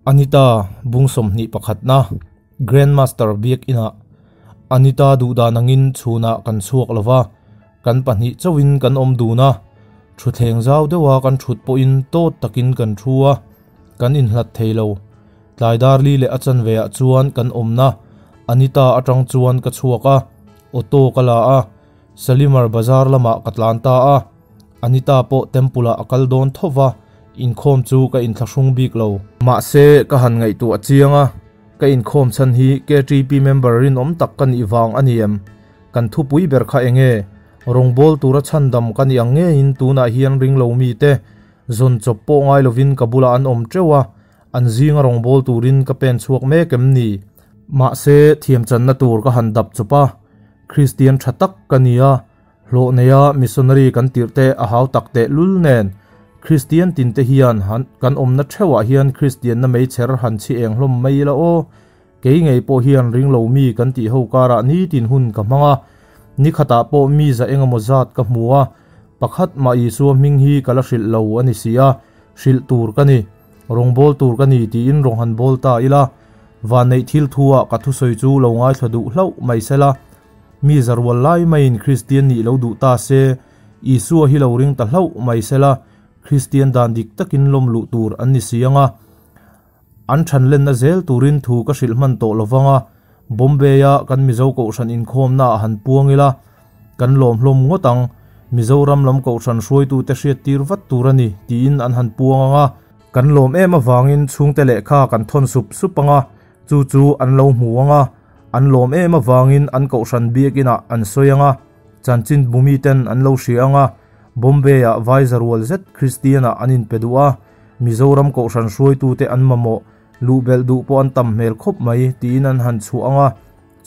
Anita, Bung 21 na, Grandmaster Biak Inah Anita duhdan angin chhunah kan chhuak lo va, kan pahnih chauhin kan awm dun a, thutthleng zau deuha kan thut pawhin tawt takin kan thu a, kan inhlat thei lo. Tlai dar li leh a chanve ah chuan kan awmna Anita atang chuan ka chhuak a, auto ka la a, Shalimar Bazar lamah ka tlan ta a. Anita pawh temple ah a kal dawn tho va, inkhawm chu ka inthlahrung bik lo. Mahse, ka han ngaihtuah chiang a, ka inkhawm chhan hi KTP member rinawm tak ka nih vang a ni em? Kan thupui ber kha eng nge? Rawngbawl tura chhandam ka nih ang ngeiin tunah hian ringlo mite zawn chawp pawh ngai lovin ka bulah an awm teuh a, an zinga rawngbawl turin ka pen chhuak mek em ni? Mahse, thiamchanna tur ka han dap chawp a, Kristian tha tak ka ni a, Hlawh neia missionary kan tirh te a hau tak teh lul nen, Kristian tin te hian han kan awmna theuhah hian Kristianna meichher han chhi eng hlawm mai ila aw. Kei ngei pawh hian ringlo mi kan tih ho karah nitin hun ka hmang a, ni khatah pawh mi za engemaw zat ka hmu a, pakhat mah Isua hming hi ka la hrilh lo a ni si a, hrilh tur ka ni, rawngbâwl tur ka ni tiin rawn han bawl ta ila, vanneih thil thu ah ka thusawi chu lo ngaithla duh hlauh mai sela, Mi zarual lai maiin Kristian nih lo duh ta se, Isua hi lo ring ta hlauh mai sela, Kristian dan dik takin lawm luh tur an ni si ang a. An thanlenna zel turin thu ka hrilh hman tawh lo vang a, Bombay-a kan Mizo Kohhran inkhawmnaah han puang ila, kan lawm hlawm ngawt ang, Mizoram lam Kohhran hruaitute hriattir vat tur a ni, tiin an han puang ang a. Kan lawm em avangin chhungte lehkha kan thawn sup sup ang a, Chu chu an lo hmu ang a, an lawm em avangin an kohhran biakinah an sawi ang a, chanchin bumiten an lo hria ang a, Bombay-ah vai zarual zet Kristian-ah an inpe duh a, Mizoram kohhran hruaitute an mamawh, luhbelh duh pawh an tam hmel khawp mai tiin an han chhuah ang a,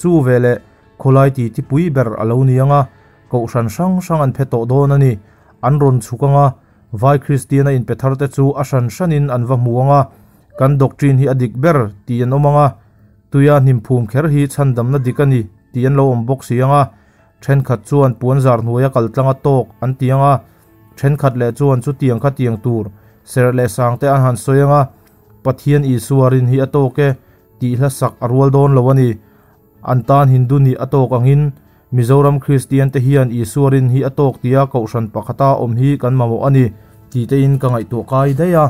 chu veleh khawlai titi pui ber a lo ni ang a, kohhran hrang hrang an phe tawh dawn a ni, an rawn chhuk ang a, vai Kristian-a inpe tharte chu a hran hranin an va hmu ang a, Kan doctrine hi a dik ber tih an awm ang a, tuia hnim phum kher hi chhandamna dik a ni tih an lo awm bawk si ang a, thenkhat chuan puanzar hnuaia kal tlanga tawk an ti ang a, thenkhat leh chuan chutiang kha tiang tur serh leh sangte an han sawi ang a, Pathian Isua rin hi a tawk e tih hla sak a rual dawn lo a ni. An tan Hindu nih a tawk angin Mizoram Kristian te hian Isua rin hi a tawk tia kohhran pakhata awm hi kan mamawh a ni tih tein ka ngaihtuah kai daih a.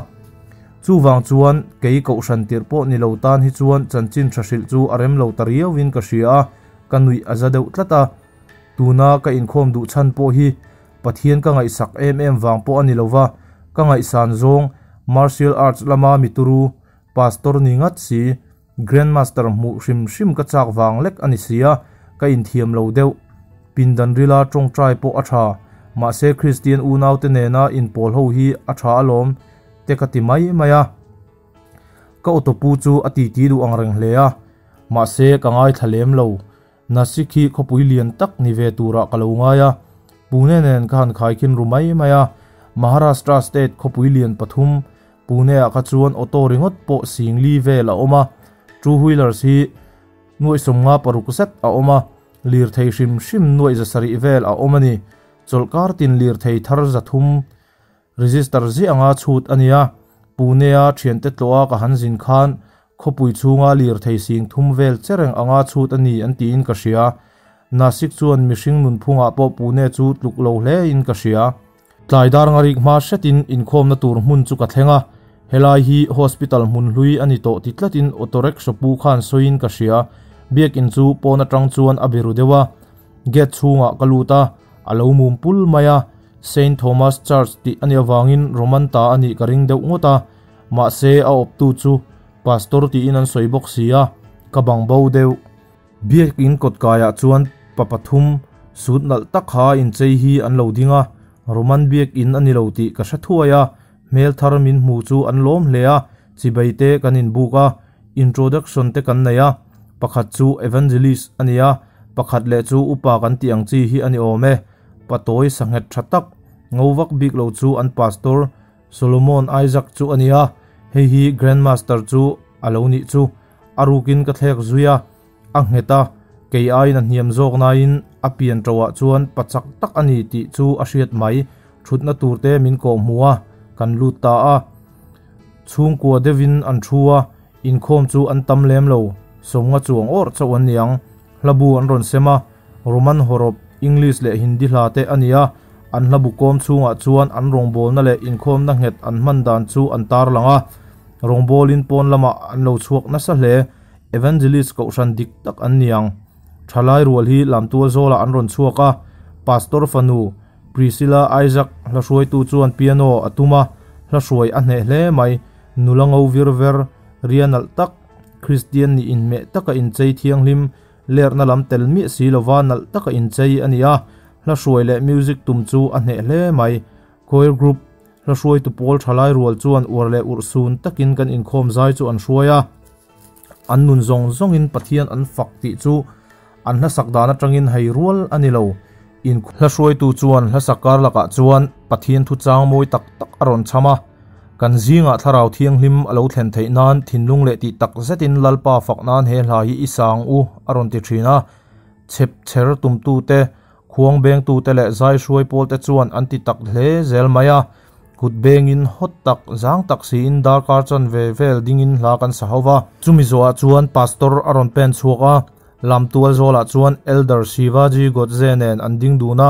Chuvang chuan kei kohhran tirh pawh ni lo tan hi chuan chanchin tha hrilh chu a rem lo ta riauin ka hria a, ka nuih a za deuh tlat a. Tuna ka inkhawm duh chhan pawh hi Pathian ka ngaihsak em em vang pawh a ni lova, ka ngaihsan zawng martial arts lama mituru pastor ni ngat si, Grandmaster hmuh hrim hrim ka chak vang lek a ni si a, ka inthiam lo deuh. Pindan rila tawngtai pawh a tha, mahse Kristian unaute nena inpawl ho hi a tha alawm te ka ti mai mai a. Ka auto pu chu a titi duh ang reng hle a, mahse ka ngaithla lem lo. Nasik hi khawpui lian tak ni ve turah ka lo ngai a, Pune nen ka han khaikhin ru mai mai a, Maharashtra state khawpui lian pathum Pune-ah kha chuan auto ringawt pawh singli vel a awm a, two wheelers hi nuaih 56 zet a awm a, lirthei hrim hrim nuaih 700 vel a awm a ni. Chawlhkar tin lirthei thar 300 register ziah anga chhut a ni a, Pune-a thiante tlawha ka han zin khan khawpui chhunga lirthei sing thum vel che reng anga chhut a ni an tiin ka hria. Nasik chuan mihring nunphungah pawh Pune chu tluk lo hlein ka hria. Tlai dar ngarik hma hretin inkhawmna tur hmun chu ka thleng a, helai hi hospital hmun hlui a ni tawh ti tlatin auto rickshaw pu khan sawiin ka hria, biakin chu pawn atang chuan a biru deuh a, gate chhungah ka lut a, a lo mum pul mai a, Saint Thomas Church tih a nih avangin Roman ta a nih ka ring deuh ngawt a, mahse a awptu chu Pastor tiin an sawi bawk si a, ka bang bo deuh. Biakin kawtkaiah chuan pa pathum sut nalh tak kha inchei hi an lo ding a, Roman biakin a ni lo tih ka hre thuai a, hmel thar min hmu chu an lawm hle a, chibai te kan inbuk a, introduction te kan nei a, pakhat chu evangelist a ni a, pakhat leh chu upa kan tih ang chi hi a ni awm e, patawi sanghet tha tak, ngo vak bik lo chu an pastor Solomon Isaac chu a ni a, hei hi Grandmaster chu a lo nih chu. A rukin ka thlek zui a, a nghet a, kei aiin a hniam zawk nain a pian ṭoah chuan pa chak tak a ni tih chu a hriat mai, ṭhutna turte min kawh hmu a, kan lut ta a. Chhungkua deuhin an ṭhu a, Inkhawm chu an tam lem lo, 50 chuang awrh chauh an niang. Hlabu an rawn sem a, Roman hawrawp, English leh Hindi hla te a ni a, an hlabu kawm chhungah chuan an rawngbawlna leh inkhawmna nghet an hman dan chu an tarlang a. Rawngbawlin pawn lamah an lo chhuak nasa hle, Evangelist kohhran dik tak an niang. Thalai rual hi Lamtual zawlah an rawn chhuak a, Pastor fanu Priscilla Isaac hla hruaitu chuan piano a tum a, hla hruai a hneh hle mai. Nula ngo vir ver, ria nalh tak, Kristian nih inhmeh taka inchei thianghlim, lerhna lam tel miah si lova nalh taka inchei a ni a, hla hruai leh music tum chu a hneh hle mai. Choir group hla hruaitu pawl thalai rual chuan uar leh urhsun takin kan inkhawm zai chu an hruai a. An nun zawng zawngin Pathian an fak tih chu an hlasak dan atangin hei rual a ni lo. In hla hruaitu chuan hlasak kar lakah chuan Pathian thu chang mawi tak tak a rawn chham a. Kan zingah Thlarau Thianghlim a lo thlen theih nan thinlung leh tih tak zetin Lalpa fak nan he hla hi i sang u a rawn ti thin a. Chhep chher tumtute, khuang bengtute leh zai hruai pawlte chuan an ti tak hle zel mai a. Kut bengin hawt tak, zang tak siin darkar chanve vel dingin hla kan sa ho va. Chumi zawhah chuan Pastor a rawn pen chhuak a, Lamtual zawlah chuan Elder Shivaji Godse nen an ding dun a,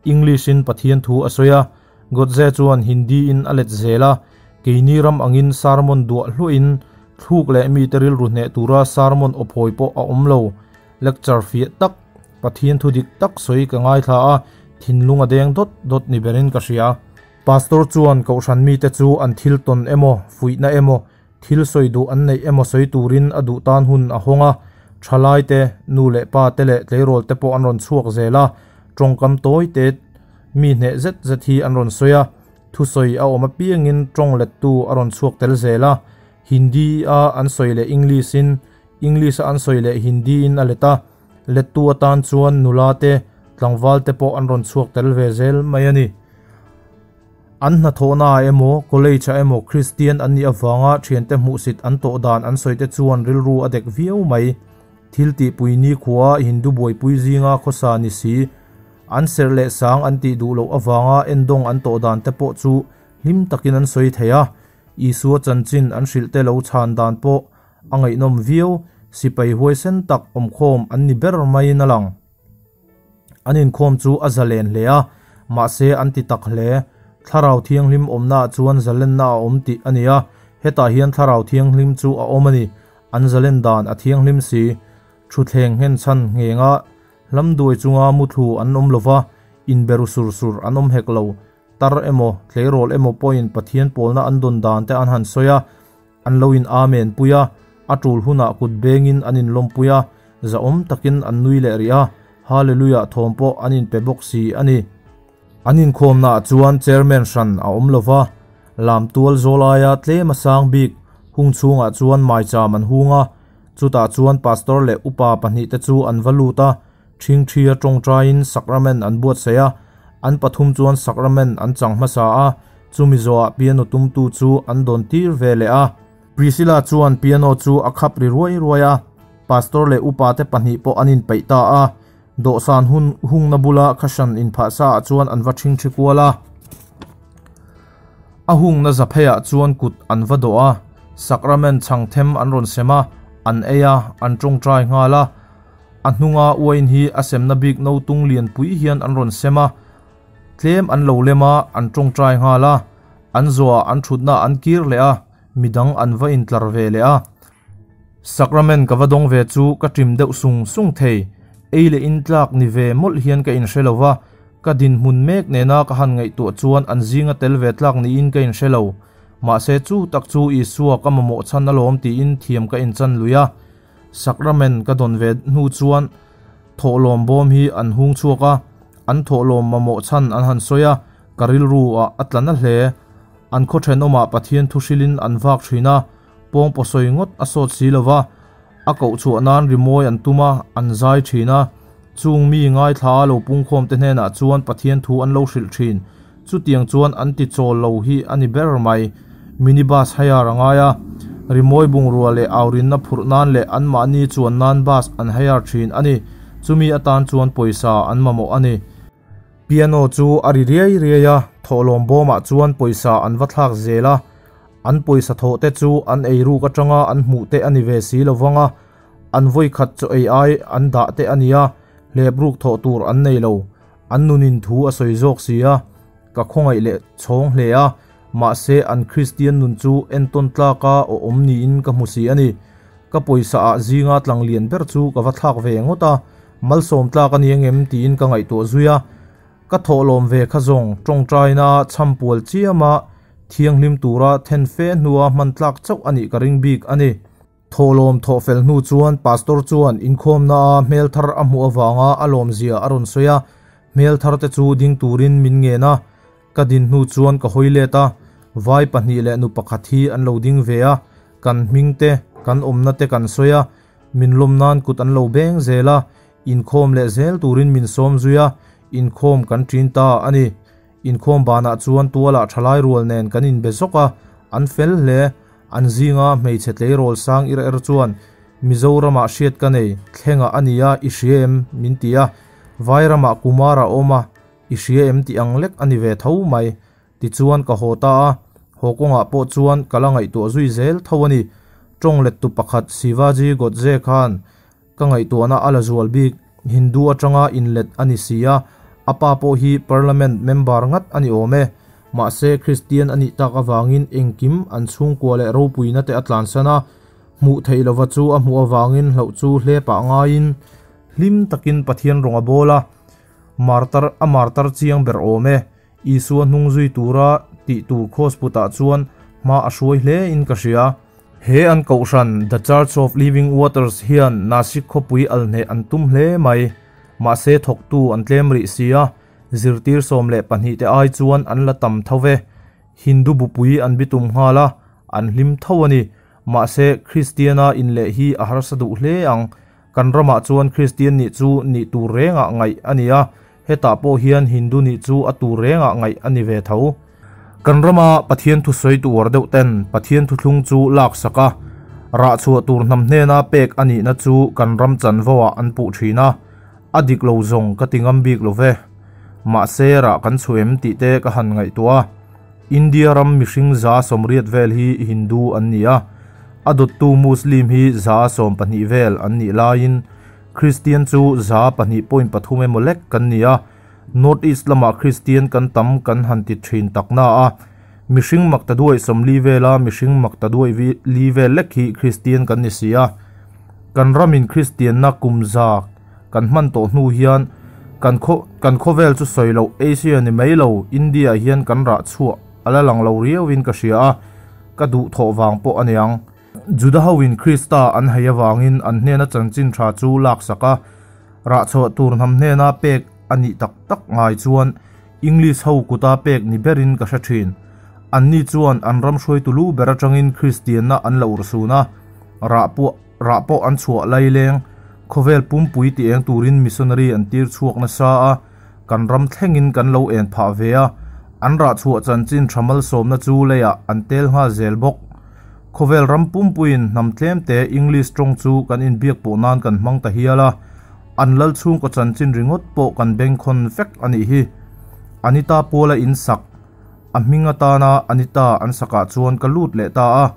English-in Pathian thu a sawi a, Godse chuan Hindi-in a let zel a, keini ram angin sermon duah hluahin thluk leh mite rilru hneh tura sermon awphawi pawh a awm lo. Lecture fiah tak, Pathian thu dik tak sawi ka ngaithla a, thinlung a deng dawt dawt ni berin ka hria. Pastor chuan Kohhran mite chu an thil tawn emaw, fuihna emaw, thil sawi duh an neih emaw sawi turin a duh tan hun a hawng a, thalai te, nu leh pa te leh tleirawl te pawh an rawn chhuak zel a, tawngkam tawi te mi hneh zet zet hi an rawn sawi a, thusawi a awm apiangin tawng lettu a rawn chhuak tel zel a, Hindi a an sawi leh English in English a an sawi leh Hindi in a let a, lettu atan chuan nula te, tlangval te pawh an rawn chhuak tel ve zel mai a ni. An hnathawhna ah emaw, college ah emaw Kristian an nih avanga thiante hmuhsit an tawh dan an sawi te chuan rilru a dek viau mai. Thil tihpui nikhua Hindu buaipui zinga khawsa ni si, an serh leh sang an tih duh loh avanga endawng an tawh dan te pawh chu hlim takin an sawi thei a, Isua chanchin an hrilh te lo chhan dan pawh a ngaihnawm viau, sipai huaisen tak awmkhawm an ni ber maiin a lang. An inkhawm chu a zalen hle a, mahse an ti tak hle. Thlarau Thianghlim awmnaah chuan zalenna a awm tih a ni a, hetah hian Thlarau Thianghlim chu a awm a ni. An zalen dan a thianghlim si. Thutthleng nghenchhan nghenga hlamduai chunga muthlu an awm lova, inberu sur sur an awm hek lo. Tar emaw, tleirawl emaw pawhin Pathian pawlna an dawn dan te an han sawi a, An lo in amen pui a, a tul hunah kut bengin an in lawmpui a, zahawm takin an nui leh rih a, Hallelujah thawm pawh an in pe bawk si a ni. An inkhawmnaah chuan chairman hran a awm lo va, lamtual zawl aia tlem a sang bik hung chhungah chuan maicham an hung a, chutah chuan pastor leh upa pahnihte chu an va lut a, Ṭhingṭhia ṭawngṭaiin sacrament an buatsaih a, an pathum chuan sacrament an chang hmasa a, chumi zawhah piano tumtu chu an dawn tir ve leh a. Priscilla chuan piano chu a khap ri ruai ruai a, pastor leh upate pahnih pawh an inpeih ta a, dawhsan hun hungna bula khahran inphahsa ah chuan an va ṭhingṭhi kual a. A hungna zapheiah chuan kut an va dawh a, sacrament chhang them an rawn sem a, an ei a, an ṭawngṭai nghal a. A hnunga uain hi a semna bik no tung lianpui hian an rawn sem a, tlem an lo lem a, an tawngtai nghal a, an zawhah an thutna an kir leh a, midang an va intlar ve leh a. Sacrament ka va dawng ve chu ka ṭim deuh sung sung thei, ei leh in tlak ni ve mawlh hian ka inhre lo va, ka dinhmun mek nena ka han ngaihtuah chuan an zinga tel ve tlak niin ka inhre lo. Mahse chu tak chu Isua ka mamawh chhan alawm tiin thiam ka inchan lui a. Sacrament ka dawn ve hnu chuan thawhlawm bawm hi an hung chhuak a, an thawhlawm mamawh chhan an han sawi a, ka rilru ah a tla na hle. An khaw thenawmah Pathian thu hrilhin an vak thin a, pawngpaw sawi ngawt a sawt si lo va, a koh chhuah nan rimawi an tum a, an zai thin a. Chung mi ngaithla a lo pungkhawm te hnenah chuan Pathian thu an lo hrilh thin. Chutiang chuan an ti chawl lo hi a ni ber mai. Minibus hire a ngai a, rimawi bungrua leh aurinna phurh nan leh anmahni chuan nan bus an hire thin a ni. Chumi atan chuan pawisa an mamawh a ni. Piano chu a ri riai riai a, thawhlawm bawmah chuan pawisa an va thlak zel a. An pawisa thawh te chu an eiruk atanga an hmuh te a ni ve si lovang a, an vawi khat chaw ei ai an dah te a nia, hlepruk thawh tur an nei lo. An nunin thu a sawi zawk si a, ka khawngaih leh chhawng hle a, mahse an Kristian nun chu entawn tlaka awm niin ka hmu si a ni. Ka pawisa ah zinga tlang lian ber chu ka va thlak ve ngawt a, malsawm tlak a ni angem tiin ka ngaihtuah zui a. Ka thawhlawm ve kha zawng tawngtaina chhampual chiama thianghlim tura then fe hnua hman tlak chauh a nih ka ring bik a ni. Thawhlawm thawh fel hnu chuan Pastor chuan inkhawmna a hmel thar a hmuh avanga a lawmzia a rawn sawi a, hmel thar te chu ding turin min ngen a. Ka din hnu chuan ka hawi let a, vai pahnih leh nu pakhat hi an lo ding ve a, kan hming te, kan awmna te kan sawi a, min lawm nan kut an lo beng zel a, inkhawm leh zel turin min sawm zui a, inkhawm kan ṭin ta a ni. Inkhawm banah chuan tualah ṭhalai rual nen kan inbe zawk a, an fel hle. An zinga hmeichhe tleirawl sang ir er chuan, Mizoramah hriat ka nei, thlengah a nia, i hria em? min ti a, Vairamah Kumar a awm a, i hria em tih ang lek a ni ve tho mai. Tichuan ka haw ta a, haw kawngah pawh chuan ka la ngaihtuah zui zel tho a ni. Tawng lettu pakhat Shivaji Godse khan ka ngaihtuahna a la zual bik, Hindu atanga inlet a ni si a, a pa pawh hi Parliament member ngat a ni awm e. Mahse Kristian a nih tak avangin engkim an chhungkua leh ropuina te a tlansan a, hmuh theih lova chu a hmuh avangin hlauh chu hlepah ngaiin hlim takin Pathian rawng a bawl a. Martar a martar chiang ber awm e. Isua hnung zui tura tih tur kraws putah chuan hma a hruai hle in ka hria. He an kohhran The Church of Living Waters hian Nashik khawpui alhneh an tum hle mai. Mahse thawktu an tlem rih si a, zirtir 12 te ai chuan an la tam tho ve. Hindu bupui an bitum nghal a, an hlim tho a ni. Mahse Kristiana inleh hi a harsa duh hle ang. Kan ramah chuan Kristian nih chu nih tur rengah ngaih a ni a, hetah pawh hian Hindu nih chu a tur rengah ngaih a ni ve tho. Kan rama Pathian thusawi tuar deuh ten Pathian thuthlung chu laksak a, rah chhuah tur hnam hnena pek a nihna chu kan ram chanvoah an puh thin a, a dik lo zawng ka ti ngam bik lo ve. Mahse rah kan chhuah em tih te ka han ngaihtuah a. India ram mihring 80% vel hi Hindu an ni a, a dawttu Muslim hi 12% vel an nih laiin Kristian chu 2.3 emaw lek kan ni a, North East lamah Kristian kan tam kan han ti thin tak na a, mihring maktaduai 40 vela mihring maktaduai li vel lek hi Kristian kan ni si a. Kan ramin Kristianna kum za kan hman tawh hnu hian kan khaw kan khawvel chu sawi loh Asia ni mai lo India hian kan rah chhuah a la lang lo riauin ka hria a, ka duh thawh vang pawh a niang. Juda hoin Krista an hei avangin an hnena chanchin tha chu laksak a, rah chhuah tur hnam hnena pek a nih tak tak ngai chuan English ho kuta pek ni berin ka hre thin. Anni chuan an ram hruaitu lu ber atangin Kristianna an la urhsun a, rah pawh Rah pawh an chhuah laileng, khawvel pumpui ti eng turin missionary an tir chhuak nasa a, kan ram thlengin kan lo en phah ve a, an rah chhuah chanchin tha malsawmna chu leiah an tel nghal zel bawk. Khawvel ram pumpuiin hnam tlemte English tawng chu kan inbiak pawh nan kan hmang ta hial a, an lal chhungkaw chanchin ringawt pawh kan bengkhawn vek a nih hi. Anita Puala in sak, a hming atana Anita an sakah chuan ka lut leh ta a.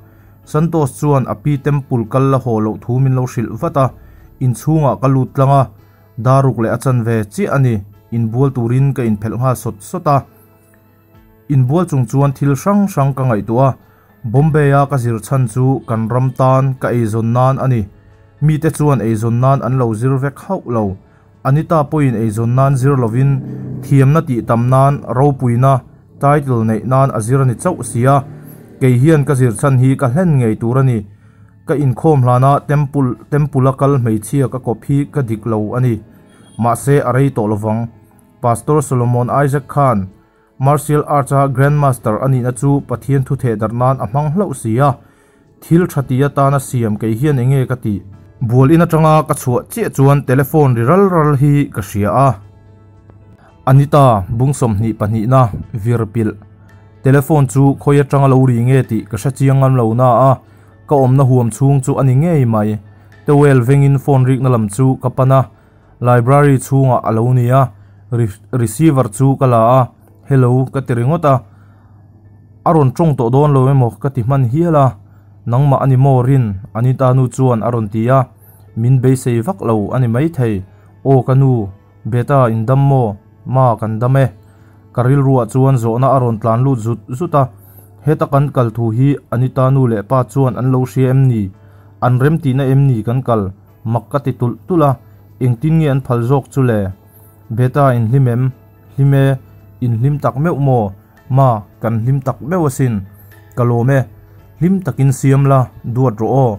Santos chuan a pi temple kal la haw loh thu min lo hrilh vat a, inchhungah ka lut tlang a, daruk leh a chanve chiah a ni, inbual turin ka inphelh nghal sawt sawt a. Inbual chung chuan thil hrang hrang ka ngaihtuah a, Bombay a ka zir chhan chu kan ram tan ka eizawn nan a ni, mite chuan eizawn nan an lo zir vek hauh lo, Anita pawhin eizawn nan zir lovin thiamna tih tam nan ropuina title neih nan a zir a ni chauh si a, kei hian ka zir chhan hi ka hlen ngei tur a ni. Ka inkhawm hlana temple temple a kal hmeichhia ka kawp hi ka dik lo a ni. Mahse a rei tawh lovang. Pastor Solomon Isaac khan Martial Arts a Grandmaster a nihna chu Pathian thu theh darh nan a hmang hlauh si a, thil tha ti atana siam kei hian enge ka tih? Bual in atanga ka chhuah chiah chuan telephone ri ral ral hi ka hria a. Anita, bung 22 na, vir pilh. Telephone chu khawi atanga lo ri nge tih ka hre chiang ngam lo na a, ka awmna huam chhung chu a ni ngei mai. Towel vengin phone rikna lam chu ka pan a. Library chhungah a lo ni a, receiver chu ka la a, hello ka ti ringawt a. A rawn tawng tawh dawn lo emaw ka ti hman hial a, nangmah a ni maw Rin? Anita nu chuan a rawn ti a, min beisei vak lo a ni maithei. Aw ka nu, Beta in dam maw? Ma kan dam e. Ka rilruah chuan zawhna a rawn tlan lut zut zut a, heta kan kal thu hi Anita nu leh pa chuan an lo hria em ni? An remtihna em ni kan kal? Mak ka ti tulh tulh a, engtin nge an phal zawk chu le? Beta in hlim em? Hlim e, in hlim tak meuh maw? Ma, kan hlim tak meuh asin. Ka lawm e. Hlim takin siam la, duat rawh aw.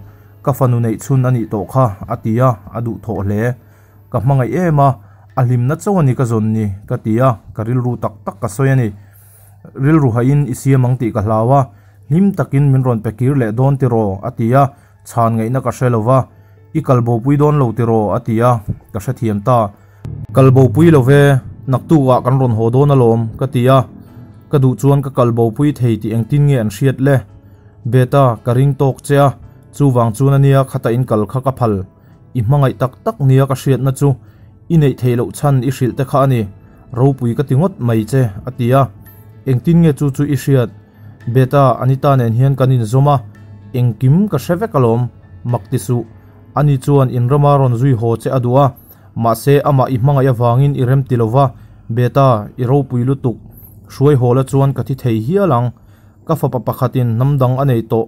Ka fanu neih chhun a nih tawh kha, a ti a, a duhthawh hle. Ka hmangaih em a, a hlimna chauh a ni ka zawn ni, ka ti a, ka rilru tak tak ka sawi a ni. Rilru hahin i siam ang tih ka hlau a, hlim takin min rawn pe kir leh dawn tiraw, a ti a, chhan ngaihna ka hre lo va. I kal bopui dawn lo tiraw, a ti a, ka hrethiam ta. Kal bopui lo ve, naktukah kan rawn haw dawn alawm, ka ti a. Ka duh chuan ka kal bopui thei tih engtin nge an hriat le? Beta, ka ring tawk che a, chuvang chuan ania khata in kal kha ka phal. I hmangaih tak tak nia ka hriatna chu i neih theih loh chhan i hrilh te kha a ni. Ropui ka ti ngawt mai che, a ti a. Engtin nge chu chu i hriat? Beta, Anita nen hian kan inzawm a, engkim ka hre vek alawm, mak ti suh. Ani chuan in rama rawn zui haw che a duh a. Mahse, amah i hmangaih avangin i rem ti lova, Beta, i ropui lutuk. Hruai hawla chuan ka thi thei hial ang. Ka fapa pakhatin hnam dang a nei tawh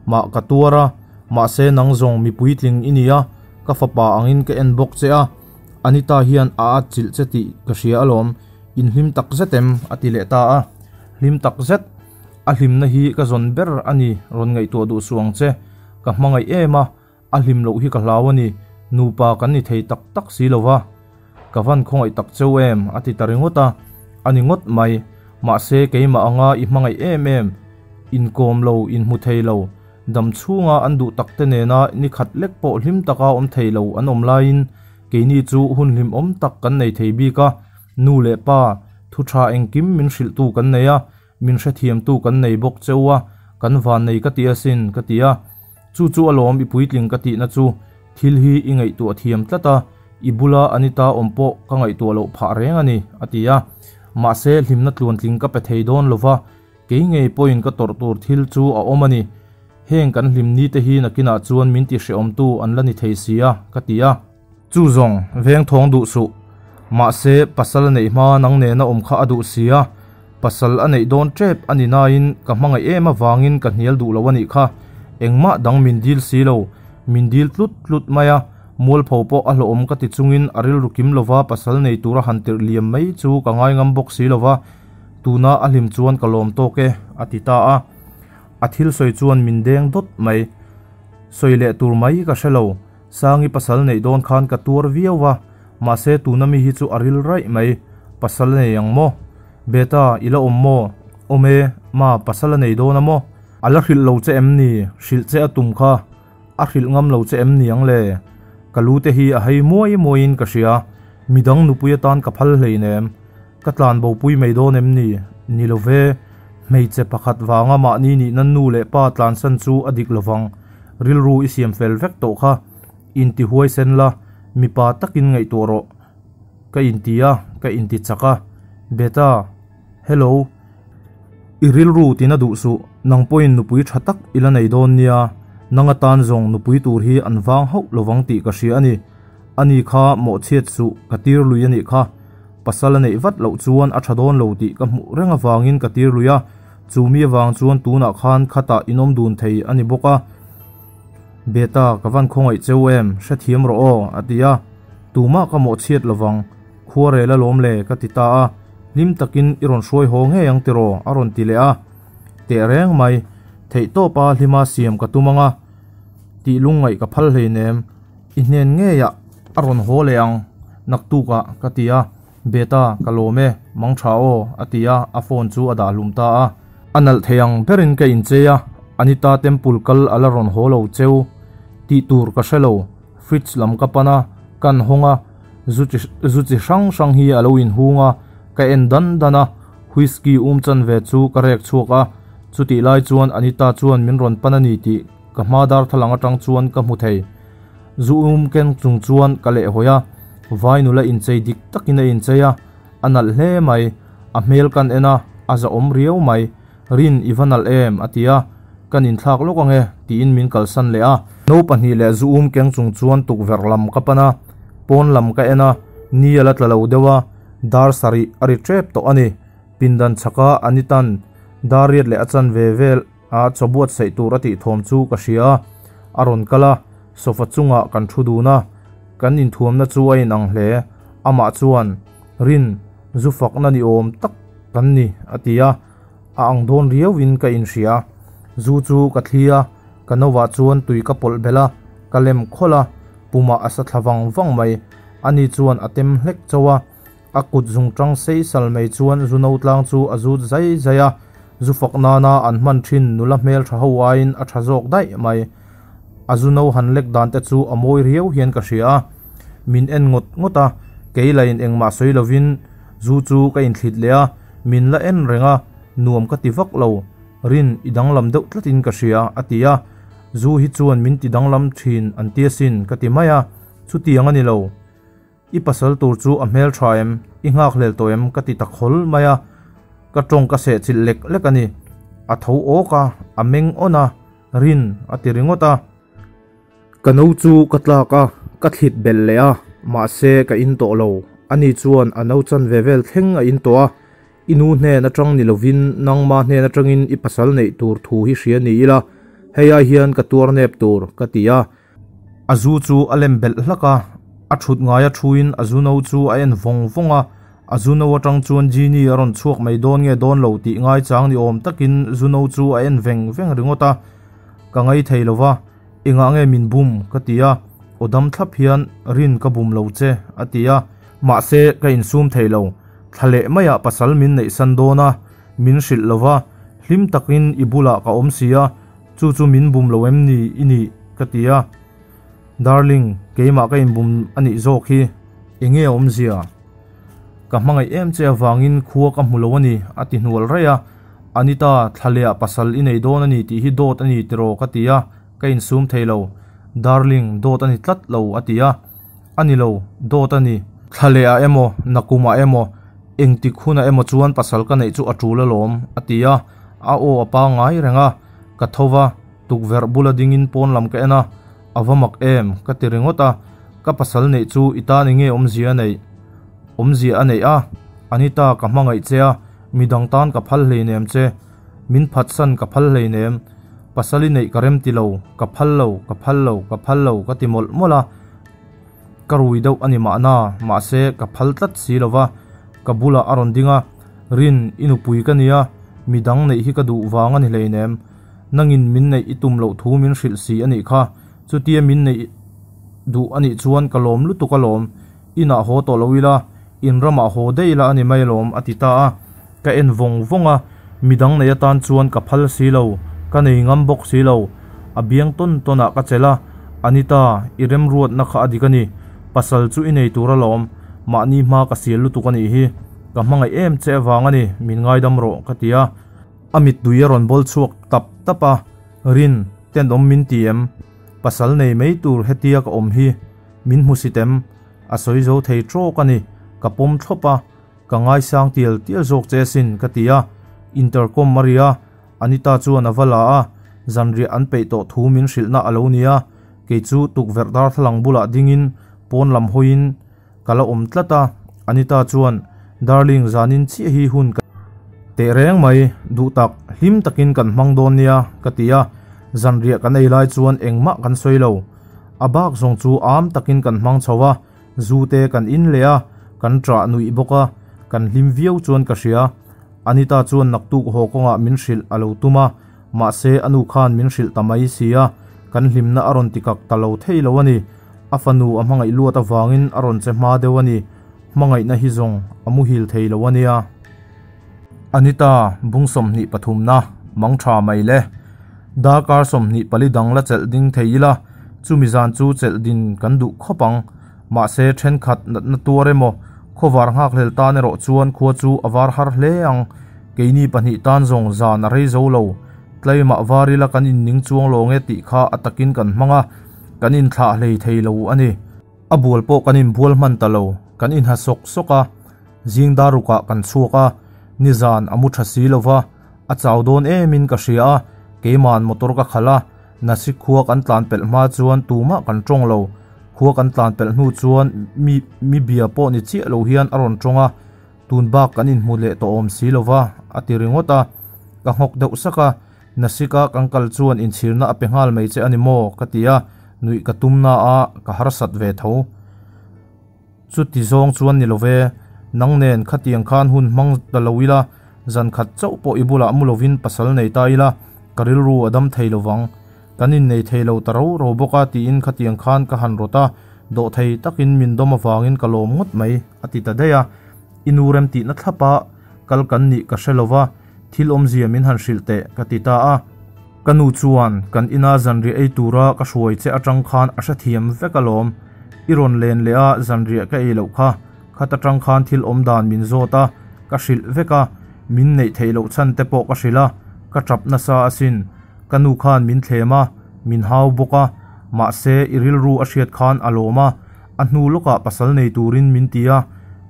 mah ka tuar a, mahse nang zawng mi puitling i ni a, ka fapa angin ka en bawk che a. Anita hian a atchilh che tih ka hria alawm, in hlim tak zet em? a ti leh ta a. Hlim tak zet. A hlimna hi ka zawn ber a ni, rawn ngaihtuah duh suh ang che. Ka hmangaih em a. A hlim loh hi ka hlau a ni, nupa kan ni thei tak tak si lo va, ka van khawngaih tak cheu em a ti ta ringawt a, a ni ngawt mai, mahse keimah anga i hmangaih em em, inkawm lo, inhmu thei lo, dam chhunga an duh tak te nena ni khat lek pawh hlim taka awm thei lo an awm laiin keini chu hun hlimawm tak kan nei thei bik a, nu leh pa thu tha engkim min hrilhtu kan nei a, min hrethiamtu kan nei bawk cheu a, kan vannei ka ti asin ka ti a. Chu chu alawm i puitling ka tihna chu thil hi i ngaihtuah thiam tlat a, i bula Anita awm pawh ka ngaihtuah loh phah reng a ni, a ti a. Mahse hlimna tluantling ka pe thei dawn lova, kei ngei pawhin ka tawrh tur thil chu a awm a ni. Heng kan hlim ni te hi nakinah chuan min ti hrehawmtu an la ni thei si a, ka ti a. Chu zawng, veng thawng duh suh. Mahse, pasal a neih hma nang nena awm kha a duh si a, pasal a neih dawn tep a ni nain ka hmangaih em avangin ka hnial duh lo a nih kha. Engmah dang min dil si lo, min dil tlut tlut mai a, mualpho pawh a hlawhawm ka ti chungin a rilru kim lova pasal nei tura han tirh liam mai chu ka ngai ngam bawk si lova, tuna a hlim chuan ka lawm tawk e, a ti ta a. A thil sawi chuan min deng dawt mai. Sawi leh tur mai ka hre lo. Sangi pasal neih dawn khan ka tuar viau va, mahse tuna mi hi chu a ril raih mai. Pasal a nei ang maw? Beta, i la awm maw? Awm e, ma, pasal a nei dawn a maw? A la hrilh lo che em ni? Hrilh che a tum kha. A hrilh ngam lo che em ni ang le? Ka lu te hi a hei muai muaiin ka hria. Midang nupui atan ka phal hleinem. Ka tlan bopui mai dawn em ni? Ni lo ve. Hmeichhe pakhat vanga mahni nihna nu leh pa tlansan chu a dik lovang. Rilru i siam fel vek tawh kha. Inti huaisen la, mipa takin ngaihtuah rawh. Ka inti a, ka inti chak a. Beta, Hello. I rilru tina duh suh, nang pawhin nupui tha tak i la nei dawn nia. Nang atan zawng nupui tur hi an vang hauh lovang tih ka hria a ni. Ani kha mawhchhiat suh, ka tir lui a nih kha. Pasal a neih vat loh chuan a tha dawn lo tih ka hmuh reng avangin ka tir lui a. Chu mi avang chuan tunah khan khatah in awm dun thei a ni bawk a. Beta, ka van khawngaih cheu em, hrethiam rawh aw, a ti a. Tumah ka mawhchhiat lovang, khuarel alawm le, ka ti ta a. Hlim takin i rawn hruai haw ngei ang tiraw, a rawn ti leh a. Teh reng mai, theihtawpa hlima siam ka tum ang a, tih lungngaih ka phal hleinem. I hnen ngeiah a rawn haw leh ang, naktukah, ka ti a. Beta, ka lawm e, mang tha aw, a ti a, a phone chu a dah hlum ta a. A nalh thei ang berin ka inchei a, Anita temple kal a la rawn haw lo cheu. Tih tur ka hre lo, fridge lam ka pan a, kan hawng a, zu chi zu chi hrang hrang hi a lo inhung a, ka en dan dan a, whisky um chanve chu ka rek chhuak a, chutih lai chuan Anita chuan min rawn pan a ni tih ka hma darthlalang atang chuan ka hmu thei. Zu um keng chung chuan ka lehhawi a, vai nula inchei dik takin a inchei a, a nalh hle mai, a hmel kan en a, a zahawm riau mai. Rin i va nalh em a ti a, Kan inthlak lawk ang e tiin min kalsan leh a. No pahnih leh zu um keng chung chuan tukverh lam ka pan a, pawn lam ka en a, ni a la tla lo deuh a, dar sarih a ri tep tawh a ni. Pindan chhaka Anita'n dar riat leh a chanve vel a chaw buatsaih tur a tih thawm chu ka hria a, a rawn kal a, sofa chungah kan thu dun a, kan inthuamna chu a inang hle. Amah chuan, Rin, zu fakna ni awm tak kan ni, a ti a, a ang dawn riauin ka inhria. Zu chu ka thli a, ka novah chuan tui ka pawlh belh a, ka lem khawlh a, pumah a sa thla vang vang mai. Ani chuan a tem hlek chauh a. A kut zung tang sei sal mai chuan zu no tlang chu a zut zai zai a, zu fak nana an hman thin nula hmel tha ho aiin a tha zawk daih mai. A zu no han lek dan te chu a mawi riau hian ka hria a, min en ngawt ngawt a, kei lain engmah sawi lovin zu chu ka inthlit leh a, min la en reng a, nuam ka ti vak lo, rin i danglam deuh tlatin ka hria a ti a, zu hi chuan min ti danglam thin an ti asin ka ti mai a, chutiang a ni lo. I pasal tur chu a hmel tha em? I nghakhlel tawh em? Ka ti ta khawl mai a, ka tawng ka seh chilh lek lek a ni. A tho awk a, a meng awn a, Rin a ti ringawt a. Ka no chu ka tlak a, ka thlit belh leh a, mahse ka in tawh lo. Ani chuan a no chan ve vel thleng a in tawh a, I nu hnen atang ni lovin nangma hnen atangin i pasal neih tur thu hi hria ni ila, hei ai hian ka tuar nep tur, ka ti a. A zu chu a lem belh hlak a, a thut ngaia thuin a zu no chu a en vawng vawng a, a zu no atang chuan Genie a rawn chhuak mai dawn nge dawn lo tih ngaichang ni awm takin zu no chu a en veng veng ringawt a, Ka ngai thei lo va, engah nge min bum? ka ti a, aw dam thlap hian rin ka bum lo che a ti a, mahse ka insum thei lo, thla leh maiah pasal min neihsan dawn a, min hrilh lo va, hlim takin i bulah ka awm si a, Chu chu min bum lo em ni i nih? ka ti a. Darling, keimah ka inbum a nih zawk hi. Enge a awmzia? Ka hmangaih em che avangin khua ka hmu lo a ni, a ti hnual raih a. Anita, thlalehah pasal i nei dawn a ni tih hi dawt a ni tiraw? ka ti a, ka insum thei lo. Darling, dawt a ni tlat lo, a ti a. A ni lo, dawt a ni. Thlalehah emaw, nakumah emaw, engtik hunah emaw chuan pasal ka neih chu a tul alawm, a ti a. A aw a pangngai reng a, ka tho va, tukverh bula dingin pawn lam ka en a, a va mak em ka ti ringawt a, ka pasal neih chu i tan enge awmzia a neih? Awmzia a neih a, Anita ka hmangaih che a, midang tan ka phal hleinem che, min phatsan ka phal hleinem, pasal i neih ka rem ti lo, ka phal lo, ka phal lo, ka phal lo ka ti mawlh mawlh a, ka rui deuh a ni mahna, mahse ka phal tlat si lo va, ka bulah a rawn ding a, Rin, i nupui ka nia, midang neih hi ka duh vang a ni hleinem. Nangin min neih i tum loh thu min hrilh si a nih kha. Chutia min neih duh a nih chuan ka lawm lutuk alawm. Inah haw tawh lo ila, in ramah haw daih ila a ni mai alawm, a ti ta a. Ka en vawng vawng a, midang neih atan chuan ka phal si lo, ka nei ngam bawk si lo. A biang tawn tawnah ka chelh a, Anita, i remruatna kha a dik a ni. Pasal chu i nei tur alawm, mahni hma ka sial lutuk a nih hi. Ka hmangaih em che avang a ni, min ngaidam rawh ka ti a. A mittui a rawn bawl chhuak tap tap a, Rin, tenawm min ti em? Pasal nei mai tur hetia ka awm hi, min hmusit em? A sawi zo thei trawk a ni, ka pawm thlawp a, ka ngaisang tial tial zawk che asin ka ti a. Intercom a ri a, Anita chuan a va la a, zanriah an peih tawh thu min hrilhna a lo ni a, kei chu tukverh darthlalang bulah dingin pawn lam hawiin Ka la awm tlat a, Anita chuan, Darling, zanin chiah hi hun ka teh reng mai, duh tak, hlim takin kan hmang dawn nia, ka ti a. Zanriah kan ei lai chuan engmah kan sawi lo. A bak zawng chu am takin kan hmang chho a, zu te kan in leh a, kan ṭah nuih bawk a, kan hlim viau chuan ka hria. Anita chuan naktuk haw kawngah min hrilh a lo tum a, mahse a nu khan min hrilh ta mai si a, kan hlimna a rawn tikak ta lo thei lo a ni. A fanu a hmangaih luat avangin a rawn che hma deuh a ni. Hmangaihna hi zawng a muhil thei lo a nia. Anita, bung 20 pathumna, mang tha mai le. Darkar 24 dang la chelh ding thei ila, chumi zan chu chelh din kan duh khawp ang. Mahse, thenkhat natna tuar emaw, khawvar nghakhlel tan erawh chuan khua chu a var har hle ang. Keini pahnih tan zawng zan a rei zo lo. Tlaimah var ila kan inning chuang lawng e tih kha a takin kan hmang a. Kan inthlah hlei thei lo a ni. A bual pawh kan inbual hman ta lo, kan inha sawk sawk a, zing dar rukah kan chhuak a, nizan a mu tha si lo va, A chau dawn emin ka hria a, keiman motor ka khalh a, Nasik khua kan tlan pelh hma chuan tumah kan tawng lo. Khua kan tlan pelh hnu chuan mi mi bia pawh ni chiah lo hian a rawn tawng a, tun bak kan inhmu leh tawh awm si lo va, a ti ringawt a. Ka nghawk deuh sak a, Nasika kan kal chuan inchhirna a pe nghal mai che a ni maw? ka ti a, nuih ka tum na a, ka harsat ve tho. Chuti zawng chuan ni lo ve, nang nen khatiang khan hun hmang ta lo ila, zan khat chauh pawh i bulah mu lovin pasal nei ta ila, ka rilru a dam thei lovang. Kan innei thei lo ta ro ro bawk a tiin khatiang khan ka han rawt a, dawhthei takin min dawm avangin ka lawm ngawt mai, a ti ta daih a. I nu remtihna thlapa kal kan nih ka hre lova, thil awmzia min han hrilh teh, ka ti ta a. Ka nu chuan kan ina zanriah ei tura ka hruai che atang khan a hrethiam vek alawm. I rawn len leh a zanriah ka ei loh kha. Khat atang khan thil awm dan min zawt a, ka hrilh vek a. Min neih theih loh chhan te pawh ka hrilh a, ka tap nasa asin. Ka nu khan min thlem a, min hau bawk a. Mahse, i rilru a hriat khan a lawm a, a hnu lawkah pasal nei turin min ti a,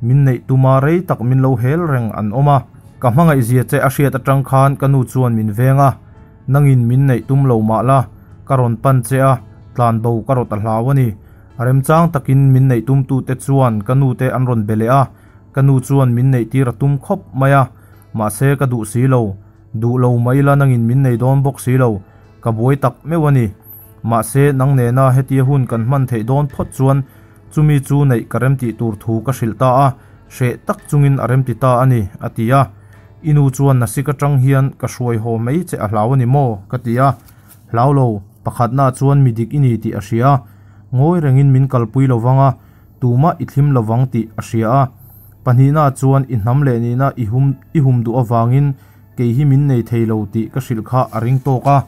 min neih tuma rei tak min lo hel reng an awm a. Ka hmangaihzia che a hriat atang khan ka nu chuan min veng a, nangin min neih tum lo mah la, ka rawn pan che a, tlan bo ka rawt a hlau a ni. Remchang takin min neih tumtute chuan ka nute an rawn be leh a, ka nu chuan min neih tir a tum khawp mai a, mahse ka duh si lo. Duh lo mah ila nangin min nei dawn bawk si lo, ka buai tak meuh a ni. Mahse nang nena hetia hun kan hman theih dawn phawt chuan chumi chu neih ka remtih tur thu ka hrilh ta a, hreh tak chungin a remti ta a ni, a ti a. I nu chuan Nasik atang hian ka hruai haw mai che a hlau a ni maw? ka ti a. Hlau lo, pakhatna chuan mi dik i ni tih a hria a, ngawi rengin min kalpui lo vang a, tumah i thlim lo vang tih a hria a. Pahnihna chuan i hnam leh nihna i hum i hum duh avangin kei hi min nei thei lo tih ka hrilh kha a ring tawk a.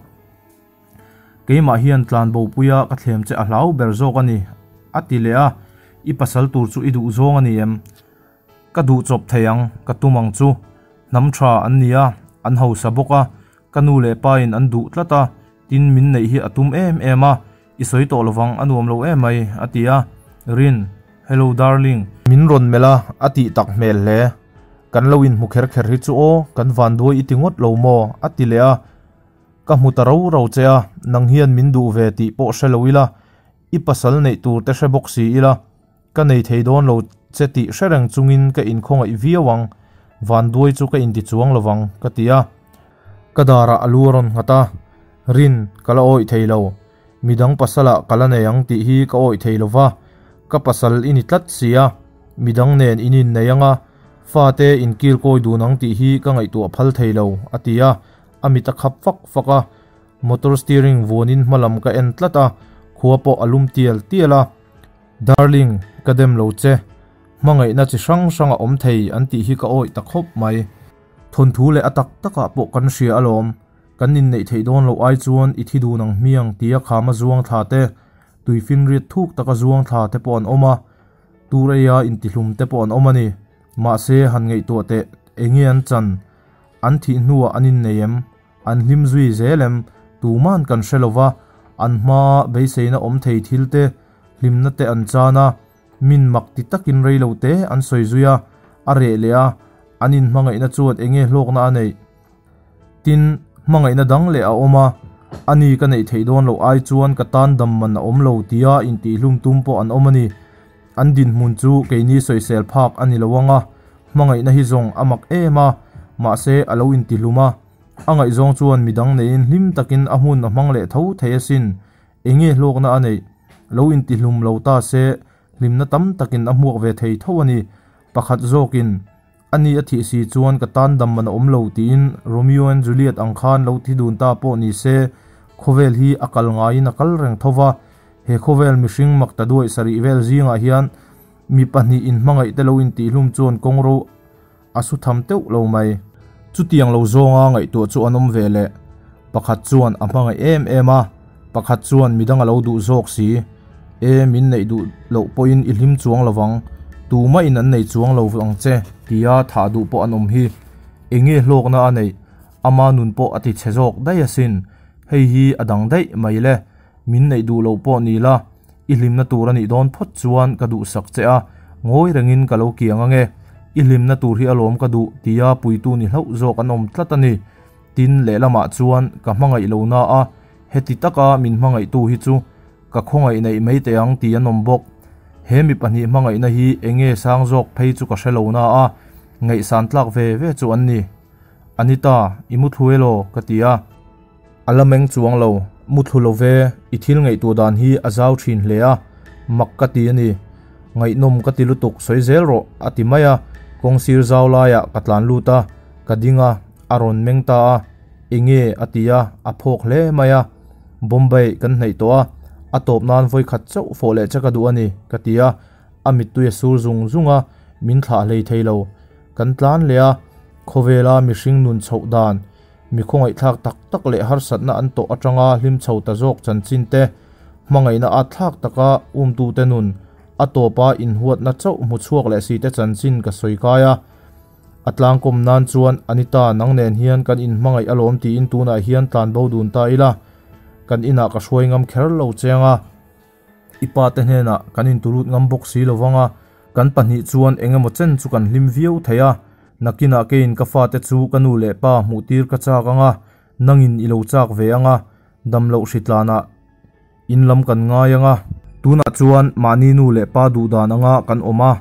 Keimah hian tlan bopuia ka thlem che a hlau ber zawk a ni, a ti leh a, I pasal tur chu i duh zawng a ni em? Ka duh chawp thei ang, ka tum ang chu. Hnam tha an ni a, an hausa bawk a, ka nu leh pa in an duh tlat a, tin min neih hi a tum em em a, i sawi tawh lovang a nuam lo em mai, a ti a. Rin, Hello darling. Min rawn melh a, a tih tak hmel hle. Kan lo inhmu kher kher hi chu aw, kan vanduai i ti ngawt lo maw? a ti leh a. Ka hmu ta ro ro che a, nang hian min duh ve tih pawh hre lo ila, i pasal neih tur te hre bawk si ila, ka nei thei dawn lo che tih hre reng chungin ka inkhawngaih viau ang, vanduai chu ka inti chuang lovang, ka ti a. Ka darah a lu a rawn nghat a, Rin, ka la awih thei lo. Midang pasalah ka la nei ang tih hi ka awih thei lova, ka pasal i ni tlat si a, midang nen in innei ang a, fate inkilkawi dun ang tih hi ka ngaihtuah phal thei lo, a ti a. A mit a khap fak fak a, motor steering vuanin hmalam ka en tlat a, khua pawh a lum tial tial a. Darling, ka dem lo che. Hmangaihna chi hrang hrang a awm thei an tih hi ka awih ta khawp mai. Thawnthu leh a tak takah pawh kan hria alawm. Kan inneih theih dawn loh ai chuan i thi dun ang hmiang tia khama zuang thla te, tuifinriat thuk taka zuang thla te pawh an awm a, tur eia intihlum te pawh an awm a ni. Mahse, han ngaihtuah teh, enge an chan? An thih hnuah an innei em? An hlim zui zel em? Tuman kan hre lova, an hmaa beiseina awm thei thil te, hlimna te an chan a, min mak ti takin rei lo te an sawi zui a, a reh leh a, an inhmangaihna chuan enge hlawkna a neih? Tin, hmangaihna dang leh a awm a, ani ka neih theih dawn loh ai chuan ka tan dam man a awm lo tia intihhlum tum pawh an awm a ni. An dinhmun chu keini sawisel phak a ni lo ang a, hmangaihna hi zawng a mak em a, mahse a lo intihlum a, a ngaihzawng chuan midang neiin hlim takin a hmun a hmang leh tho thei asin, enge hlawkna a neih? Lo intihlum lo ta se hlimna tam takin a hmuak ve thei tho a ni. Pakhat zawkin, Ani a thih si chuan ka tan dam man a awm lo tiin Romeo and Juliet ang khan lo thi dun ta pawh ni se, khawvel hi a kal ngaiin a kal reng tho va. He khawvel mihring mak ta duaih sarih vel zingah hian mi pahnih inhmangaih te lo intihlum chuan kawngro a su tham teuh lo mai. Chutiang lo zawnga ngaihtuah chu an awm ve leh. Pakhat chuan a hmangaih em em a, pakhat chuan midang a lo duh zawk si. E, min neih duh loh pawhin i hlim chuang lovang, tumah in an nei chuang lo ang che tia thah duh pawh an awm hi. Enge hlawkna a neih? Ama nun pawh a ti chhe zawk daih asin. Hei hi a dang daih mai le. Min neih duh loh pawh ni la, i hlimna tur a nih dawn phawt chuan ka duhsak che a, ngawi rengin ka lo kiang ange. I hlimna tur hi alawm ka duh tia puitu ni hlauh zawk an awm tlat a ni. Tin, lehlamah chuan ka hmangaih lo na a, heti taka min hmangaihtu hi chu ka khawngaih neih mai teh ang tih an awm bawk. He mi pahnih hmangaihna hi enge sang zawk phei chu ka hre lo na a, ngaihsan tlak ve ve chu an ni. Anita, i muthlu elaw? ka ti a. A la meng chuang lo, muthlu lo ve, i thil ngaihtuah dan hi a zau thin hle a, mak ka ti a ni. Ngaihnawm ka ti lutuk, sawi zel rawh, a ti mai a, kawng sir zau laiah ka tlan lut a, ka ding a, a rawn meng ta a, Enge? a ti a, a phawk hle mai a, Bombay kan hnaih tawh a, a tawp nan vawikhat chauh fawh leh che ka duh a ni, ka ti a, a mittui a sur zung zung a, min thlah hlei thei lo. Kan tlan leh a, khawvela mihring nun chhoh dan, Mi khawngaihthlak tak tak leh harsatna an tawh atanga hlim chho ta zawk chanchin te, hmangaihna at thlak taka umtute nun, a tawpa inhuatna chauh hmu chhuak leh si te chanchin ka sawi kai a. A tlangkawm nan chuan, Anita, nang nen hian kan inhmangaih alawm tiin tunah hian tlanbo dun ta ila, kan inah ka hruai ngam kher lo cheng a. I pa te hnenah kan intulut ngam bawk si lo vang a, kan pahnih chuan eng emaw chen chu kan hlim viau thei a, nakinah keiin ka fate chu ka nu leh pa hmuh tir ka chak ang a, nangin i lo chak ve ang a, dam loh hritlanah in lam kan ngai ang a. Tunah chuan mahni nu leh pa duh dan anga kan awm a,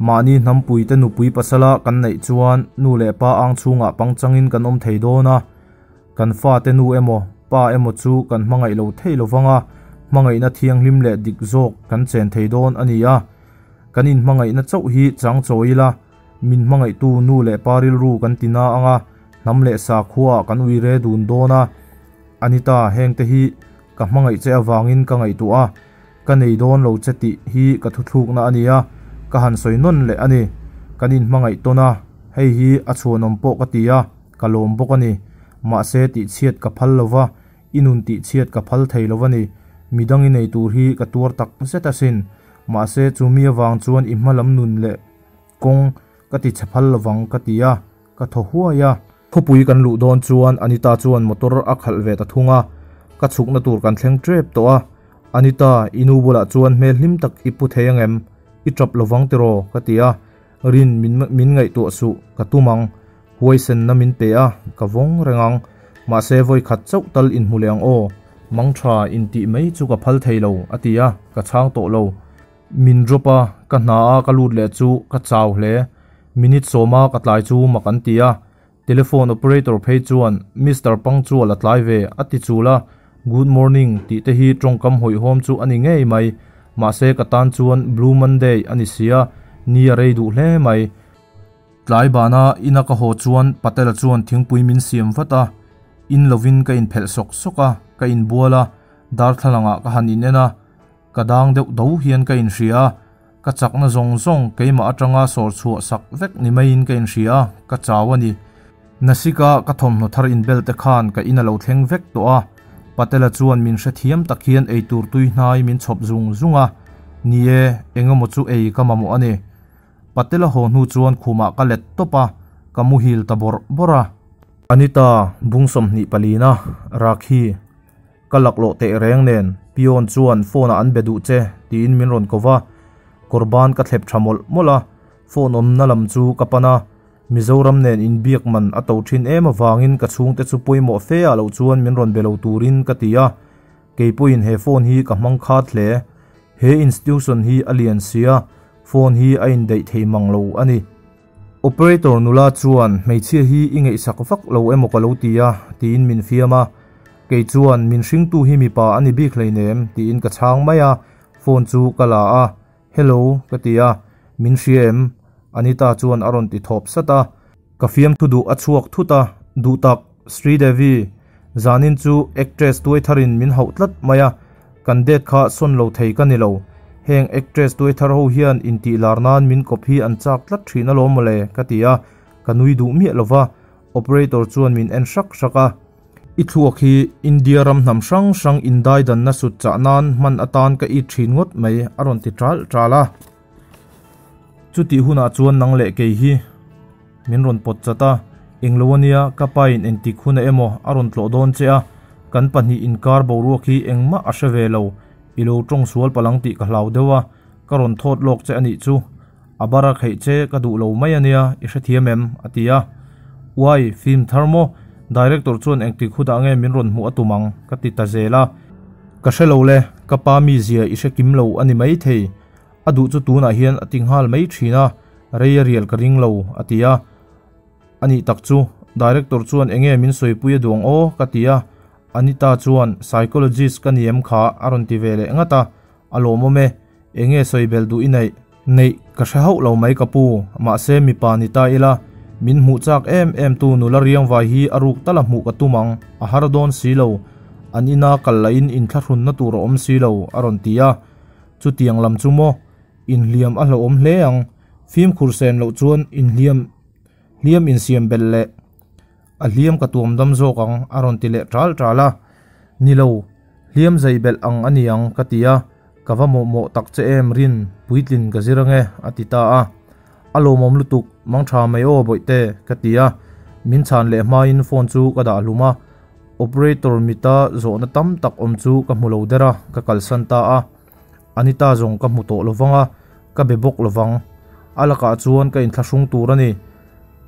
mahni hnampui te nupui pasala kan neih chuan nu leh pa ang chhungah pangchangin kan awm thei dawn a, Kan fate nu emaw, pa emaw chu kan hmangaih lo thei lo vang a, hmangaihna thianghlim leh dik zawk kan chen thei dawn a ni a. Kan inhmangaihna chauh hi chang chawi ila, min hmangaihtu nu leh pa rilru kan ti na ang a, hnam leh sakhuaah kan uire dun dawn a. Anita, hengte hi ka hmangaih che avangin ka ngaihtuah a, ka nei dawn lo che tih hi ka thuthlukna a ni a, ka han sawi nawn leh a ni. Kan inhmangaih tawn a, hei hi a chhuanawm pawh ka ti a. Ka lawm bawk a ni. Mahse tihchhiat ka phal lo va, i nun tihchhiat ka phal thei lo a ni. Midang i nei tur hi ka tuar tak zet asin. Mahse chu mi avang chuan i hmalam nun leh kawng ka ti chhe phal lovang ka ti a, ka thaw huai a. Khawpui kan luh dawn chuan Anita chuan motor a khalh ve ta thung a, ka chhukna tur kan thleng tep tawh a. Anita, i nu bulah chuan hmel hlim tak i pu thei angem? I tap lovang tiraw? ka ti a. Rin min min ngaihtuah suh, ka tum ang. Huaisenna min pe a, ka vawng reng ang. Mahse vawi khat chauh tal inhmu leh ang aw. Mang tha intih mai chu ka phal thei lo, a ti a, ka chhang tawh lo. Min drop a, ka hna a ka lut leh chu ka chau hle. Minute sawma ka tlai chu mak an ti a. Telephone operator phei chuan Mister Pangchual a tlai ve, a ti chul a. Good morning tih te hi tawngkam hawihhawm chu a ni ngei mai. Mahse ka tan chuan Blue Monday a ni sia, ni a rei duh hle mai. Tlai bana ina ka haw chuan Patela chuan thingpui min siam vat a, in lovin ka inphelh sawk sawk a, ka inbual a, darthlalangah ka han inen a, ka dang deuh do hian ka inhria a, ka chakna zawng zawng keimah atanga sawr chhuah sak vek ni maiin ka inhria a, ka chau a ni. Nasika ka thawmhnaw thar inbel te khan ka in a lo thleng vek tawh a, Patela chuan min hrethiam tak hian eitur tui hnai min chhawp zung zung a, ni e, engemaw chu ei ka mamawh a ni. Patela haw hnu chuan khumah ka let tawp a, ka muhil ta bawrh bawrh a. Anita, bung 24 na, Rakhi, ka laklawh teh reng nen Pion chuan phone ah an be duh che tiin min rawn ko va, kawrban ka thlep tha mawlh mawlh a, phone awmna lam chu ka pan a, Mizoram nen inbiak man a to thin em avangin ka chhungte chu pawimawh fe ah loh chuan min rawn be lo turin ka ti a, keipawhin he phone hi ka hmang khat hle. He institution hi a lian sia, phone hi a indaih thei mang lo a ni. Operator nula chuan hmeichhia hi i ngaihsak vak lo emaw ka lo ti a, tiin min fiam a. Kei chuan min hringtu hi mipa a ni bik hleinem, tiin ka chhang mai a, phone chu ka la a. Hello, ka ti a, min hria em? Anita chuan a rawn ti thawp sat a. Ka fiamthu duh a chhuak thut a, duh tak, Sridevi, zanin chu actress tuai tharin min hauh tlat mai a, kan date kha sawn lo thei ka ni lo. Heng actress tuai thar ho hian intih lar nan min kawp hi an chak tlat thin alawm mawle, ka ti a, ka nui duh miah lova, operator chuan min en hrak hrak a. I thluak hi India ram hnam hrang hrang indaidanna sut chah nan hman atan ka it thin ngawt mai, a rawn ti ṭal ṭal a. Chutih hunah chuan nang leh kei hi min rawn pawt chat a, englo ania ka pa in entik huna emaw a rawn tlawh dawn che a, kan pahnih inkar boruak hi engmah a hre ve lo, i lo tawng sual palang tih ka hlau deuh a, ka rawn thawt lawk che a nih chu, a bara kheih che ka duh lo mai ania i hrethiam em? a ti a. Uai, film thar maw? Director chuan engtik hunah nge min rawn hmuh a tum ang ka ti ta zel a. Ka hre lo le, ka pa mizia i hre kim lo a ni maithei. A duh chu tunah hian a ti nghal mai thin a, rei a rial ka ring lo a ti a. A nih tak chu, Director chuan enge min sawipui a duh ang aw ka ti a. Anita chuan Psychologist ka ni em kha a rawn ti ve leh ngat a, a lawmawm e, enge sawi belh duh i neih? Neih ka hre hauh lo mai ka pu, mahse mipa ni ta ila, min hmuh chak em em tu nula riangvai hi a ruk tala hmuh ka tum ang, a har dawn si lo, an ina kal lahin inthlahrunna tur a awm si lo a rawn ti a. Chutiang lam chu maw? Inhliam a hlauhawm hle ang, fimkhur sen loh chuan inhliam hliam insiam belh leh a hliam ka tuam dam zawk ang a rawn ti leh ṭal ṭal a. Ni lo, hliam zai belh ang a ni ang ka ti a, ka va mawhmawh tak che em rin puitlin ka zir ange a ti ta a. A lawmawm lutuk, mangṭha mai aw bawihte ka ti a, min chhan leh hmain phone chu ka dah hlum a, operator mita zawhna tam tak awm chu ka hmu lo der a, ka kalsan ta a. Anita zawng ka hmu tawh lovang a, ka be bawk lovang. A lakah chuan ka inthlahrung tur a ni.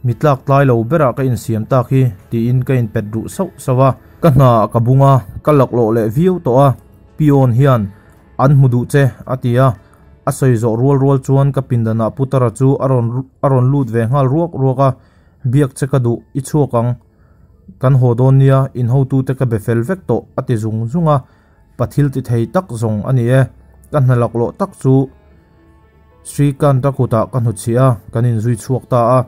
Mi tlak tlai lo berah ka insiam tak hi tiin ka inpet ruh sauh sauh a. Ka hna ka bung a, ka laklawh leh viau tawh a, Pion hian an hmu duh che a ti a. A sawi zawh rual rual chuan ka pindanah Putara chu a rawn a rawn lut ve nghal ruak ruak a, Biak che ka duh, i chhuak ang. Kan haw dawn nia, inhotute ka be fel vek tawh a ti zung zung a. Pathil ti thei tak zawng a ni e. Ka hna laklawh tak chu Srikant-a kutah ka hnutchhih a, kan inzui chhuak ta a.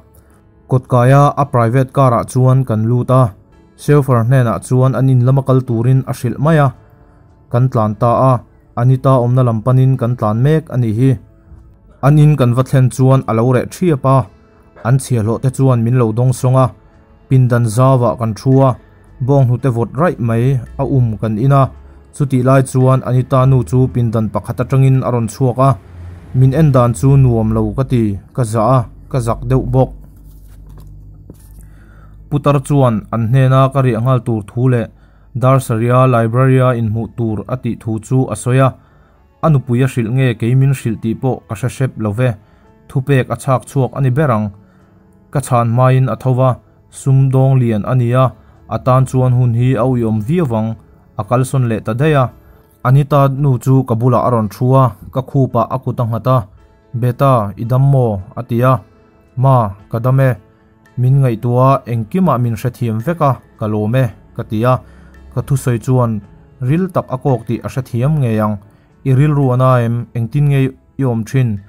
Kawtkaia a private car-ah chuan kan lut a, chauffeur hnenah chuan an in lama kal turin a hrilh mai a. Kan tlan ta a, Anita awmna lam panin kan tlan mek a nih hi. An in kan va thlen chuan a lo reh thiap a. An chhiahhlawh te chuan min lo dawng sawng a, pindan zauah kan thu a, bawnghnute vawt raih mai a um kan in a, chutih lai chuan Anita nu chu pindan pakhat atangin a rawn chhuak a, min en dan chu nuam lo ka ti, ka zah a, ka zak deuh bawk. Putar chuan an hnena ka riah nghal tur thu leh Darsaria Library-a inhmuh tur a tih thu chu a sawi a. A nupui a hrilh nge kei min hrilh tih pawh ka hre hrep lo ve, thupek a chhak chhuak a ni ber ang. Ka chhan hmain a tho va, sum dawng lian a ni a, a tan chuan hun hi a uiawm viau ang, a kalsawn leh ta daih a. Anita nu chu ka bulah a rawn thu a, ka khupah a kut a nghat a, Beta, i dam maw? a ti a. Ma, ka dam e. Min ngaihtuah a, engkimah min hrethiam vek a, ka lawm e, ka ti a. Ka thusawi chuan ril tak a kawk tih a hrethiam ngei ang. I rilru a na em? Engtin nge i awm thin?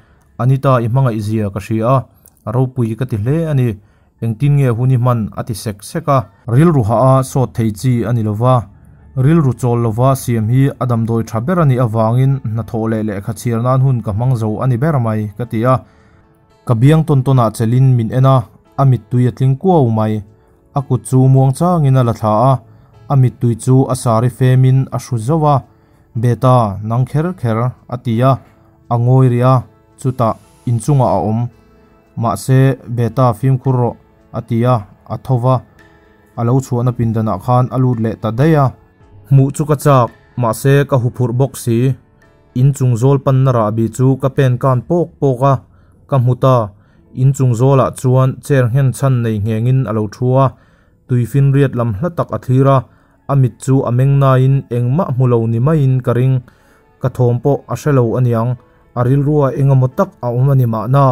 Anita i hmangaih zia ka hria a, a ropui ka ti hle a ni. Engtin nge hun i hman? a ti sek sek a. Rilru hah a sawt thei chi a ni lova, rilru chawl lova siam hi a damdawi tha ber a nih avangin hnathawh leh lehkha chhiar nan hun ka hmang zo a ni ber mai, ka ti a. Ka biang tawn tawnah chelin min en a, a mittui a tling kuau mai. A kut chu muang changin a la thla a, a mittui chu a sari femin a hru zauh a, Beta, nang kher kher, a ti a, a ngawi rih a, chutah inchungah a awm. Mahse, Beta fimkhur rawh, a ti a, a tho va, a lo chhuahna pindanah khan a lut leh ta daih a. Hmuh chu ka chak, mahse ka huphurh bawk si. In chung zawl panna rahbi chu ka pen kan pawk pawk a, ka hmu ta. In chung zawlah chuan chair nghen chhan nei nghengin a lo thu a, tuifinriat lam hla tak a thlir a, a mit chu a meng nain engmah hmu lo ni maiin ka ring. Ka thawm pawh a hre lo aniang, a rilrua engemaw tak a awm a ni mahna.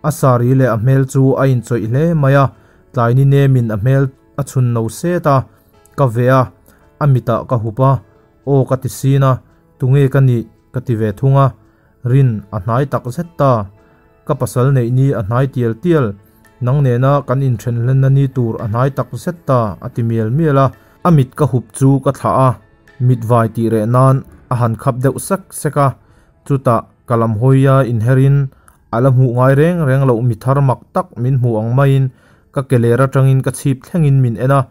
A sari leh a hmel chu a inchawih hle mai a, tlaini nemin a hmel a chhun no set a, ka veh a, a mitah ka hup a, aw ka ti sin a, Tunge ka nih? ka ti ve thung a, Rin a hnai tak zet ta. Ka pasal neih ni a hnai tial tial, nang nena kan inthen hlenna ni tur a hnai tak zet ta a ti mial mial a. A mit ka hup chu ka thlah a, mit vai tih reh nan a han khap deuh sek sek a, chutah ka lam hawia inherin a la hmuh ngai reng reng loh mi thar mak tak min hmu ang maiin ka ke ler atangin ka chhip thlengin min en a,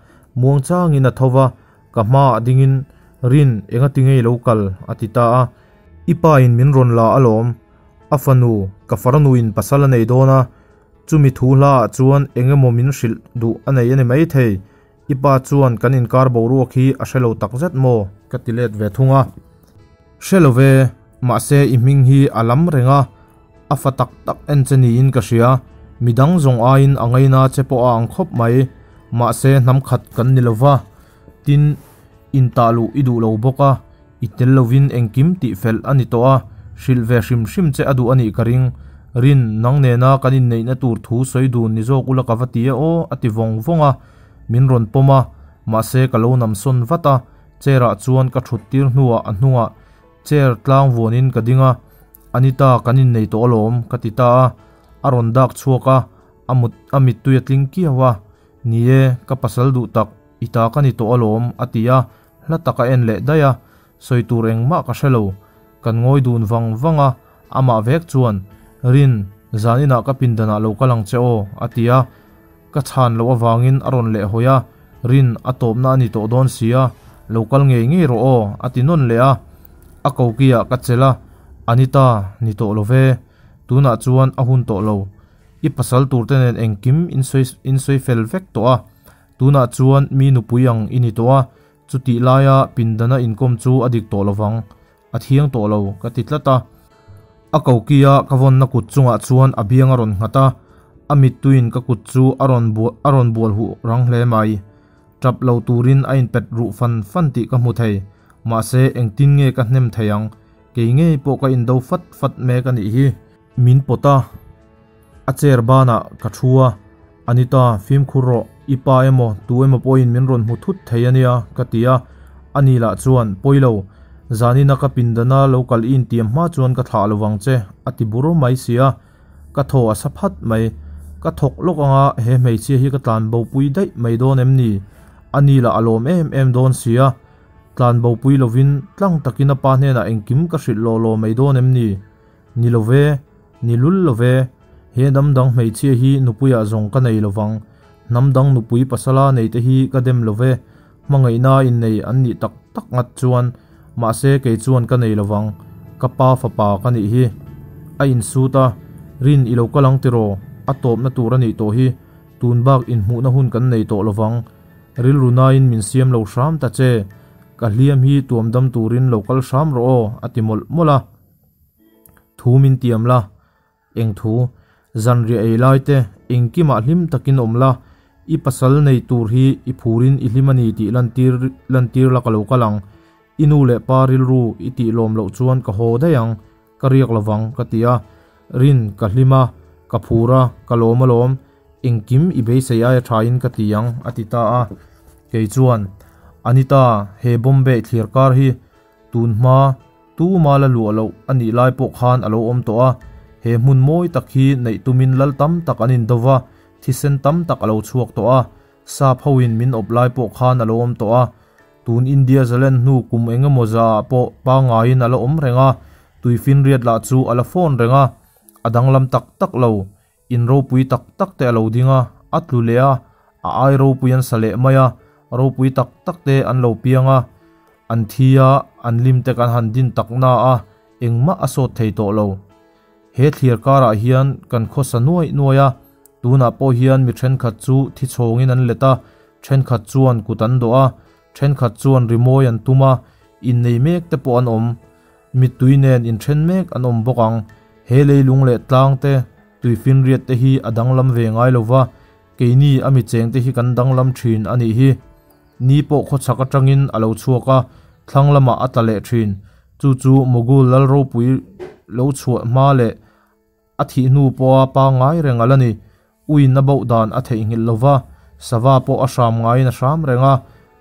muangchangin a tho va, Ka hmaah dingin, Rin, enga ti ngei lo kal? a ti ta a. I pa in min rawn la alawm. A fanu, ka farnuin pasal a nei dawn a. Chumi thu hlaah chuan eng emaw min hrilh duh a nei a ni maithei. I pa chuan kan inkar boruak hi a hre lo takzet maw? Ka ti let ve thung a. Hre lo ve, mahse i hming hi a lam reng a, a fa tak tak en che niin ka hria. Midang zawng aiin a ngaina che pawh a ang khawp mai. Mahse hnam khat kan ni lova, tin in tah luh i duh lo bawk a, i tel lovin engkim tih fel a ni tawh a, hrilh ve hrim hrim che a duh a nih ka ring. Rin, nang nena kan inneihna tur thu sawi dun ni zawk ula ka va ti e aw, a ti vawng vawng a, min rawn pawm a, mahse ka lo nam sawn vat a, chair ah chuan ka thut tir hnuah a hnungah chair tlang vuanin ka ding a, Anita kan innei tawh alawm, ka ti ta a, a rawn dak chhuak a, a mut a mittui a tling kiau a, Ni e, ka pasal duh tak, i ta ka ni tawh alawm, a ti a, hla tak a en leh daih a, sawi tur engmah ka hre lo. Kan ngawi dun vang vang a, amah vek chuan, Rin, zaninah ka pindanah lo kal ang che aw, a ti a, ka chhan loh avangin a rawn leh hawi a, Rin, a tawpna a ni tawh dawn si a, lo kal ngei ngei rawh aw, a ti nawn leh a, a kokiah ka chelh a, Anita, ni tawh lo ve, tunah chuan a hun tawh lo. I pasal tur te nen engkim in sawi in sawi fel vek tawh a, tunah chuan mi nupui ang i ni tawh a, chutih laia pindana inkawm chu a dik tawh lovang, a thiang tawh lo ka ti tlat a. A kokia ka vawnna kut chungah chuan a biang a rawn nghat a, a mittuiin ka kut chu a rawn bual a rawn bual huh rang hle mai. Tap lo turin a inpet ruh fan fan tih ka hmu thei, mahse engtin nge ka hnem thei ang, kei ngei pawh ka indo fat fat mek a nih hi. Min pawt a, a chair banah ka thu a, Anita, fimkhur rawh, i pa emaw tu emaw pawhin min rawn hmu thut thei a nia, ka ti a, ani lah chuan, Pawi lo, zanina ka pindana lo kal i intiam hma chuan ka thlah lo vang che, a ti bur mai si a, ka thaw a sa phat mai. Ka thawk lawk anga he hmeichhia hi ka tlan bopui daih mai dawn em ni? Ani lah a lawm em em dawn si a, tlan bopui lovin tlang takin a pa hnenah engkim ka hrilh lawh lawh mai dawn em ni? Ni lo ve, ni lul lo ve, he hnam dang hmeichhia hi nupuiah zawng ka nei lo vang. Hnam dang nupui pasala nei te hi ka dem lo ve, hmangaihna innei an nih tak tak ngat chuan, mahse kei chuan ka nei lo vang, ka pa fapa ka nih hi. A insut a, Rin i lo kal ang tiraw, a tawpna tur a nih tawh hi, tun bak inhmuhna hun kan nei tawh lo vang, rilru nain min siam lo hram ta che, ka hliam hi tuam dam turin lo kal hram rawh aw, a ti mawlh mawlh a. Thu min tiam la, eng thu, zanriah ei lai te engkimah hlim takin awm la, i pasal nei tur hi i phurin i hlim a ni tih lantir lantir la ka lo kal ang, i nu leh pa rilru i tih lawm loh chuan ka haw daih ang, ka riak lovang ka ti a, Rin ka hlim a, ka phur a, ka lawm alawm, engkim i beisei aia thain ka ti ang a ti ta a, kei chuan, Anita, he Bombay thliar kar hi tun hma Tuma la luah loh a nih lai pawh khan a lo awm tawh a, he hmun mawi tak hi neih tumin lal tam tak an indo va, thisen tam tak a lo chhuak tawh a, sap hoin min awp lai pawh khan a lo awm tawh a, tun India zalen hnu kum eng emaw zaah pawh pangaiin a la awm reng a, tuifinriat lah chu a la fawn reng a, a danglam tak tak lo. In ropui tak tak te a lo ding a, a tlu leh a, a ai ropui an sa leh mai a, ropui tak tak te an lo piang a, an thi a, an lim te kan han din tak na a, engmah a sawt thei tawh lo. He thlir karah hian kan khawsa nuai nuai a, tunah pawh hian mi thenkhat chu thi chhawngin an let a, thenkhat chuan kut an dawh a, thenkhat chuan rimawi an tum a, innei mek te pawh an awm. Mittui nen inthen mek an awm bawk ang. He leilung leh tlang te, tuifinriat te hi a danglam ve ngai lo va, keini a mi cheng te hi kan danglam thin a nih hi. Ni pawh khawchhak atangin a lo chhuak a, thlang lamah a tla leh thin. Chu chu Mogul lal ropui lo chhuah hma leh A thih hnu pawha pangngai reng a la ni. Uin a boh dan a theihnghilh lo va, sava pawh a hram ngaiin a hram reng a.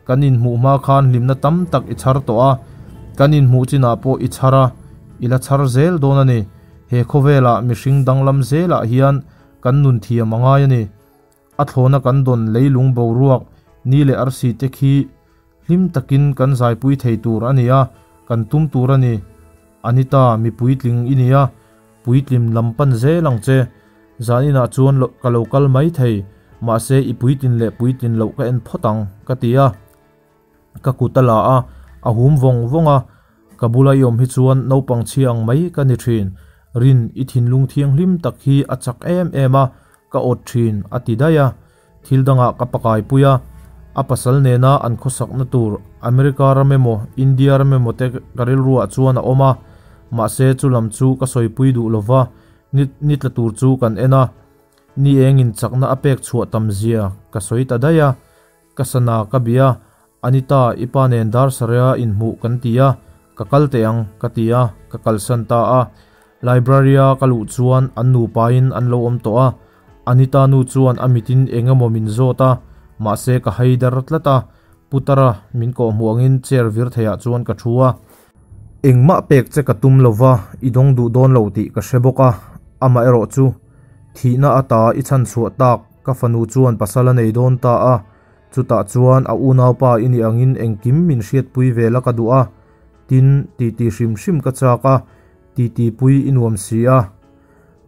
Kan inhmuh hma khan hlimna tam tak i chhar tawh a, kan inhmuh chinah pawh i chhar a, i la chhar zel dawn a ni. He khawvelah mihring danglam zelah hian kan nun thiam a ngai a ni. A thlawna kan dawn leilung boruak ni leh arsi te khi hlim takin kan zaipui thei tur a ni a, kan tum tur a ni. Anita, mi puitling i ni a, puitlim lam pan zel ang che. Zaninah chuan ka lo kal mai thei, mahse i puitlin leh puitlin loh ka en phawt ang, ka ti a. Ka kut a la a, a hum vawng vawng a, ka bula i awm hi chuan naupang chhia ang mai ka ni thin. Rin, i thinlung thianghlim tak hi a chak em em a, ka awt thin, a ti daih a. Thil dangah ka pakaipui a, a pasal nena an khawsakna tur America ram emaw India ram emaw te ka rilruah chuan a awm a, mahse chu lam chu ka sawipui duh lova, ni ni tla tur chu kan en a. Ni engin chakna a pek chhuah tam zia ka sawi ta daih a, ka sana ka bia, Anita i pa nen dar sarih a inhmuh kan ti a, ka kal teh ang ka ti a, ka kalsan ta a. Library a ka luh chuan an nupain an lo awm tawh a, Anita nu chuan a mitin eng emaw min zawt a, mahse ka hai der tlat a, Putara min kawh hmuh angin chair vir theiah chuan ka thu a. Engmah pek che ka tum lova, i dawng duh dawn lo tih ka hre bawk a, amaherawh chu thihna ata i chhan chhuah tak ka fanu chuan pasal a nei dawn ta a, chutah chuan a unaupa i nih angin engkim min hriatpui ve la ka duh a, tin, titi hrim hrim ka chak a, titi pui i nuam si a.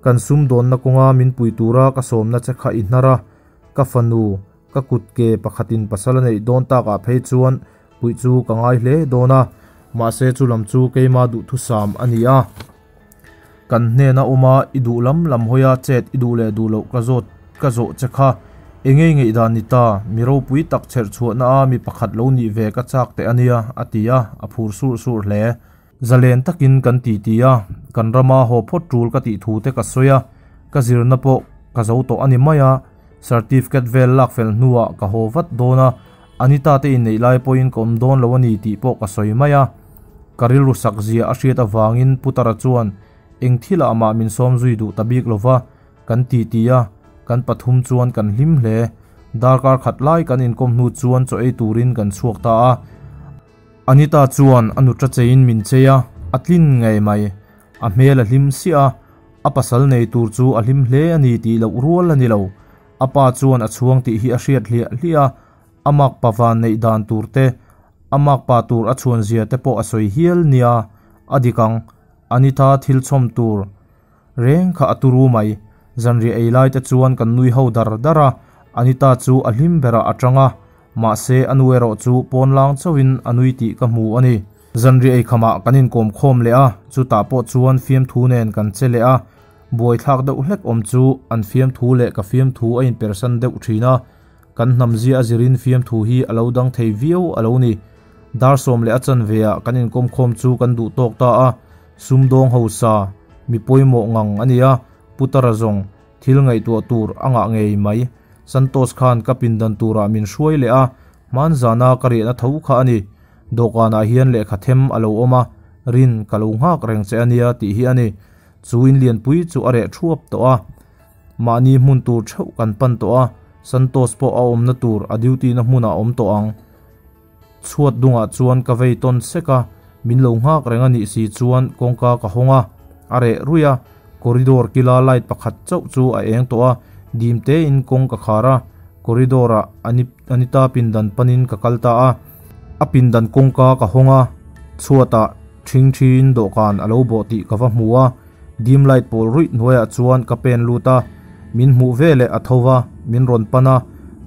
Kan sumdawnna kawnga min pui tura ka sawmna che kha i hnar a, ka fanu, ka kut ke pakhatin pasal a neih dawn takah phei chuan puih chu ka ngai hle dawn a, mahse chu lam chu keima duhthusam a ni a. Kan hnena awma i duh lam lam hawia chet i duh leh duh loh ka zawt ka zawh che kha enge i ngaihdan ni ta, mi ropui tak chherh chhuahna a mi pakhat lo nih ve ka chak teh a nia, a ti a, a phur surh surh hle. Zalen takin kan ti ti a, kan rama haw phawt tul ka tih thu te ka sawi a, ka zirna pawh ka zo tawh a ni mai a, certificate vel lak fel hnuah ka haw vat dawn a, Anita te inneih lai pawhin ka awm dawn lo a ni tih pawh ka sawi mai a. Ka rilru sak zia a hriat avangin Putara chuan eng thilah mah min sawm zui duh ta bik lo va, kan ti ti a, kan pathum chuan kan hlim hle. Darkar khat lai kan inkawm hnu chuan chaw ei turin kan chhuak ta a. Anita chuan a nuṭa cheiin min chei a, a tlin ngei mai. A hmel a hlim siah a, a pasal nei tur chu a hlim hle a ni tih loh rual a ni lo. A pa chuan a chhuang tih hi a hriat hliah hliah a, a makpa van neih dan tur te, a makpa tur a chhuan zia te pawh a sawi hial nia. A dik ang, Anita thil chhawm tur reng kha a turu mai. Zanriah ei lai te chuan kan nui ho dar dar a, Anita chu a hlim berah a tang a, mahse a nu erawh chu pawnlang chauhin a nui tih ka hmu a ni. Zanriah ei khamah kan inkawm khawm leh a, chutah pawh chuan fiamthu nen kan che leh a, buaithlak deuh hlek awm chu an fiamthu leh ka fiamthu a inpersan deuh thin a, kan hnamzia a zirin fiamthu hi a lo dang thei viau a lo ni. Dar sawm leh a chanve ah kan inkawm khawm chu kan duh tawk ta a, sumdawng hausa, mi pawimawh ngang a ni a, Putara zawng thil ngaihtuah tur a ngah ngei mai. Santosh khan ka pindan turah min hruai leh a, hmanzana ka riahna tho kha a ni. Dawhkanah hian lehkha them a lo awm a, rin ka lo nghak reng che a nia tih hi a ni. Chu in lianpui chu a reh thuap tawh a, mahni hmun tur theuh kan pan tawh a, Santosh pawh a awmna tur a duty na hmunah a awm tawh ang. Chhuat dungah chuan ka vei tawn sek a, min lo nghak reng a nih si chuan kawngka ka hawng a, a reh ruih a, corridor kila light pakhat chauh chu a eng tawh a, dim tein kawng ka khar a, corridor ah Anita pindan panin ka kal ta a, a pindan kawngka ka hawng a, chhuatah ṭhing ṭhiin dawhkan a lo bawh tih ka va hmu a, dim light pawl ruih hnuaiah chuan ka pen lut a, min hmuh veleh a tho va, min rawn pan a,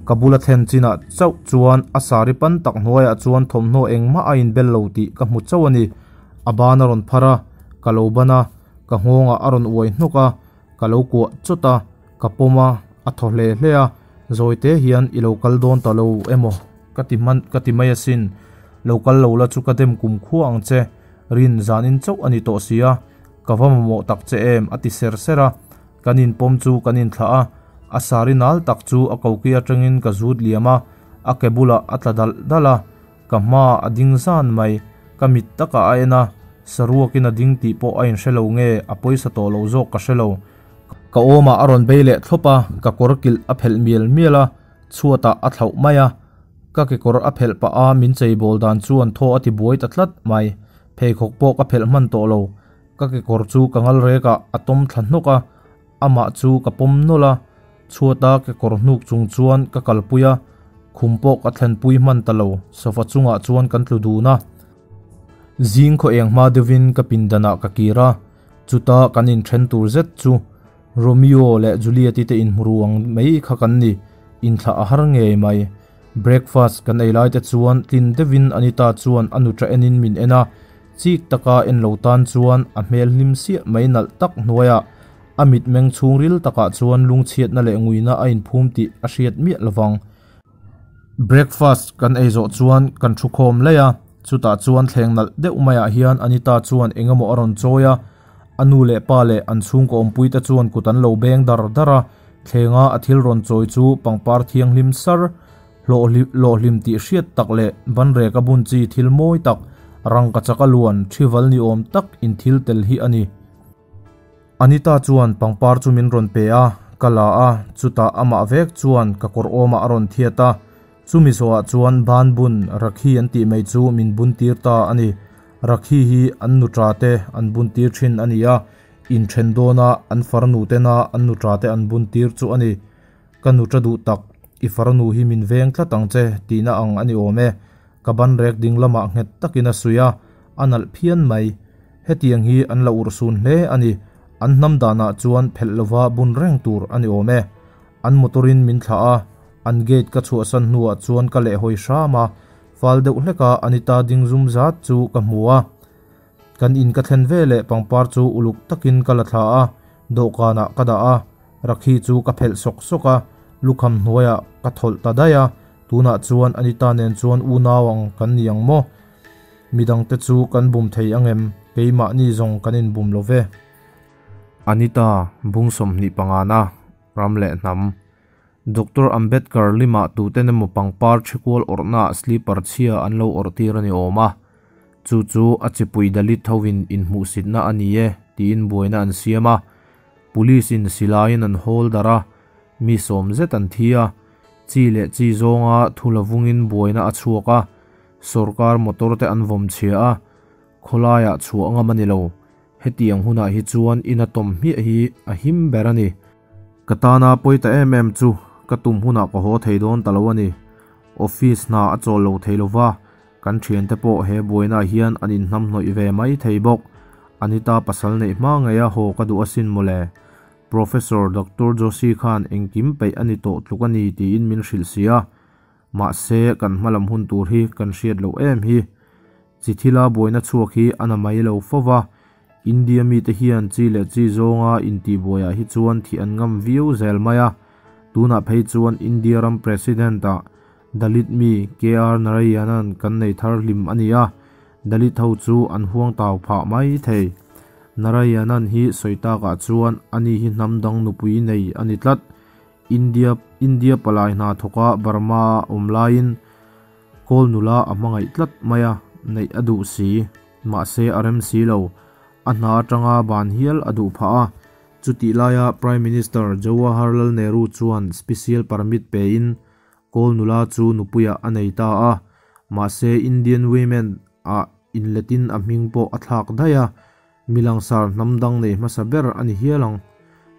ka bula thlen chinah chauh chuan a sari pan tak hnuaiah chuan thawmhnaw engmah a inbel lo tih ka hmu chauh a ni, a ban a rawn phar a, ka lo ban a, ka nghawngah a rawn uai hnawk a, ka lo kuah chawt a, ka pawm a, a thaw hle hle a, zawi te hian i lo kal dawn ta lo emaw ka ti hman ka ti mai asin, lo kal lo la chu ka dem kum khua ang che, rin zanin chauh a ni tawh si a, ka va mamawh tak che em a ti ser ser a, kan inpawm chu kan inthlah a, a sari nal tak chu a koki atangin ka zut liam a, a ke bulah a tla dalh dalh a, ka hma a ding zan mai, ka mit takah a en a, saruakin a ding tih pawh a inhre lo nge a pawisa tawh lo zawk ka hre lo. Ka awmah a rawn bei leh thlawp a, ka kawr kilh a phelh mial mial a, chhuatah a thlauh mai a, ka kekawr a phelh pah a min cheibawl dan chuan thaw a ti buai ta tlat mai, pheikhawk pawh ka phelh hman tawh lo, ka kekawr chu ka ngal rekah a tawm thla hnawk a, amah chu ka pawm nawlh a, chhuata kekawr hnuk chung chuan ka kalpui a, khum pawh ka thlenpui hman ta lo, sofa chungah chuan kan tlu dun a. Zing khaw eng hma deuhin ka pindanah ka kir a, Chuta kan inthen tur zet chu Romeo leh Juliet-i te inhmu ang mai kha kan ni, inthlah a har ngei mai. Breakfast kan ei lai te chuan tlin deuhin Anita chuan a nuṭa enin min en a, chik taka en lo tan chuan a hmel hlim siah mai nalh tak hnuaiah a mitmeng chhungril takah chuan lungchhiatna leh nguina a inphum tih a hriat miah lovang. Breakfast kan ei zawh chuan kan thu khawm laih a, chutah chuan thleng nalh deuh maiah hian Anita chuan eng emaw a rawn chawi a, a nu leh pa leh an chhungkaw awmpui te chuan kut an lo beng dar dar a, Thlenga a thil rawn chawi chu pangpar thianghlim sar, hlawhlim tih hriat tak leh banreka bun chi thil mawi tak, rangkachak a luan thival ni awm tak in thil tel hi a ni. Anita chuan pangpar chu min rawn pe a, ka la a, chutah amah vek chuan ka kawr awmah a rawn thiat a, chumi zawhah chuan ban bun Rakhi an tih mai chu min bun tir ta a ni. Rakhi hi an nuṭa te an bun tir thin a ni a, inthen dawna an farnu tena an nuṭa te an bun tir chu a ni. Ka nuṭa duh tak, i farnu hi min veng tlat ang che tihna ang a ni awm e. Ka ban rek ding lamah nghet takin a suih a, a nalh phian mai. Hetiang hi an la urhsun hle a ni. An hnam danah chuan phelh lova bun reng tur a ni awm e. An motor-in min thlah a, an gate ka chhuahsan hnuah chuan ka lehhawi hram a, fal deuh hleka Anita ding zum zat chu ka hmu a. Kan in ka thlen ve leh pangpar chu uluk takin ka la thla a, dawhkanah ka dah a, Rakhi chu ka phelh sawk sawk a, lukham hnuaiah ka thawlh ta daih a, tunah chuan Anita nen chuan unau ang kan ni ang maw? Midangte chu kan bum thei ang em? Keimahni zawng kan inbum lo ve. Anita, bung 25 na, ram leh hnam. Doctor Ambedkar limah tuten emaw pangpar ṭhikual awrhnaah sleeper chhia an lo awrhtir a ni awm a, chu chu a chipui Dalit hovin inhmuhsitna a ni e tiin buaina an siam a, Police in silaiin an hawl darh a, mi sawm zet an thi a, chi leh chi zawnga thu la vungin buaina a chhuak a, sawrkar motor te an vawm chhia a, khawlaiah chhuah ngam a ni lo, hetiang hunah hi chuan ina tawm hmiah hi a him ber a ni. Ka tana pawi ta em em chu ka tum hunah ka haw thei dawn ta lo a ni. Office hna a chawl lo thei lo va, kan thiante pawh he buainaah hian an inhnamhnawih ve mai thei bawk. Anita pasal neih hma ngeia haw ka duh asin mawle. Professor Doctor Joshi khan engkim peih a ni tawh tluk a ni tiin min hrilh si a. Mahse kan hmalam hun tur hi kan hriat loh em hi. Chi thila buaina chhuak hi a na mai lo fo va, India mite hian chi leh chi zawnga intihbuaiah hi chuan thih an ngam viau zel mai a, tunah phei chuan India ram President-ah Dalit mi KR Narayanan kan nei thar hlim a ni a, Dalit ho chu an huang tau phah mai thei. Narayanan hi sawi takah chuan ani hi hnam dang nupui nei a ni tlat. India India palai hna thawka Burma-a awm laiin Kawl nula a hmangaih tlat mai a, neih a duh si. Mahse a rem si lo. A hna atanga ban hial a duh phah a. Chutih laia Prime Minister Jawaharlal Nehru chuan special permit pein Kawl nula chu nupuiah a nei ta a. Mahse Indian Women ah inletin a hming pawh a thlak daih a. Mi langsar hnam dang nei hmasa ber a ni hial ang.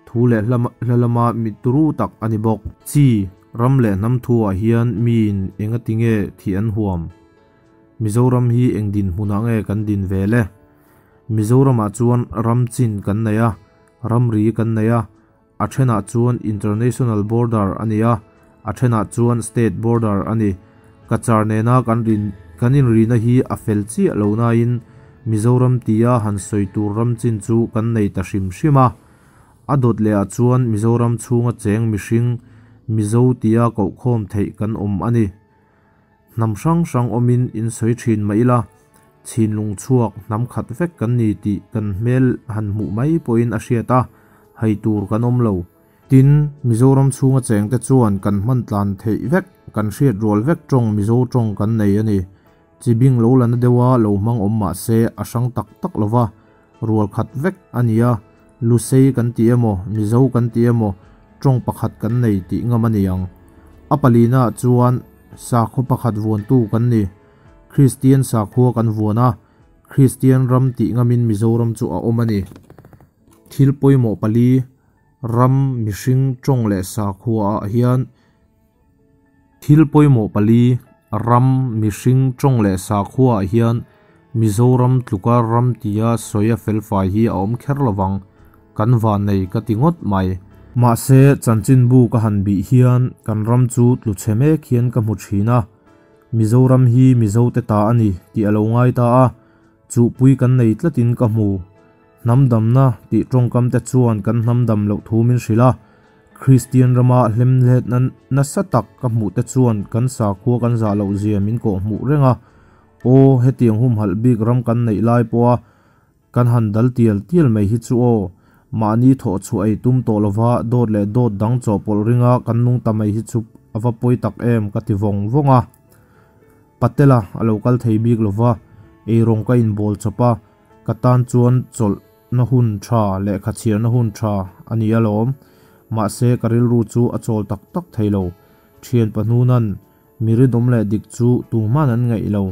Thu leh hla lama mi turu tak a ni bawk. Chi, ram leh hnam thuah hian miin engati nge thih an huam? Mizoram hi eng dinhmunah nge kan din ve le? Mizoramah chuan ram chin kan nei a, ramri kan nei a, a thenah chuan international border a ni a, a thenah chuan state border a ni. Cachar nena kan rin kan inrina hi a fel chiah lo nain Mizoram tia han sawi tur ram chin chu kan nei ta hrim hrim a. A dawt lehah chuan Mizoram chhunga cheng mihring Mizo tia kohkhawm theih kan awm a ni. Hnam hrang hrang awmin in sawi thin mah ila, chhinlung chhuak hnam khat vek kan ni tih kan hmel han hmuh mai pawhin a hriat a, hai tur kan awm lo. Tin, Mizoram chhunga chengte chuan kan hman tlan theih vek, kan hriat rual vek tawng Mizo tawng kan nei a ni. Chi bing lo la na deuha lo hmang awm mah se a hrang tak tak lo va, rual khat vek a ni a, Lusei kan ti emaw, Mizo kan ti emaw, tawng pakhat kan nei tih ngam a ni ang. A palinaah chuan sakhaw pakhat vuantu kan ni. Kristian sakhua kan vuan a, Kristian ram tih ngamin Mizoram chu a awm a ni. Thil pawimawh pali, ram, mihring, tawng leh sakhuaah hian Thil pawimawh pali, ram, mihring, tawng leh sakhuaah hian Mizoram tluka ram tia sawi a felfai hi a awm kher lovang, kan vannei ka ti ngawt mai. Mahse, chanchinbu ka han bih hian kan ram chu tlu chhe mek hian ka hmu thin a, Mizoram hi Mizote ta a ni tih a lo ngai ta a, chuhpui kan nei tlatin ka hmu. Hnam damna tih tawngkam te chuan kan hnam dam loh thu min hrilh a, Kristian rama hlemhletna nasa tak ka hmuh te chuan kan sakhua kan zah loh zia min kawh hmuh reng a, aw hetiang humhalh bik ram kan neih lai pawha kan han dal tial tial mai hi chu aw, Mahni thawh chhuah ei tum tawh lova dawt leh dawt dang chawhpawlh ringa kan nung ta mai hi chu a va pawi tak em ka ti vawng vawng a. Patela a lo kal thei bik lova, eirawng ka inbawl chawp a, ka tan chuan chawlh na hun tha lehkha chhiarna hun tha a ni alawm. Mahse ka rilru chu a chawl tak tak thei lo. Thian pahnunan mi rinawm leh dik chu tuhman an ngaih lo.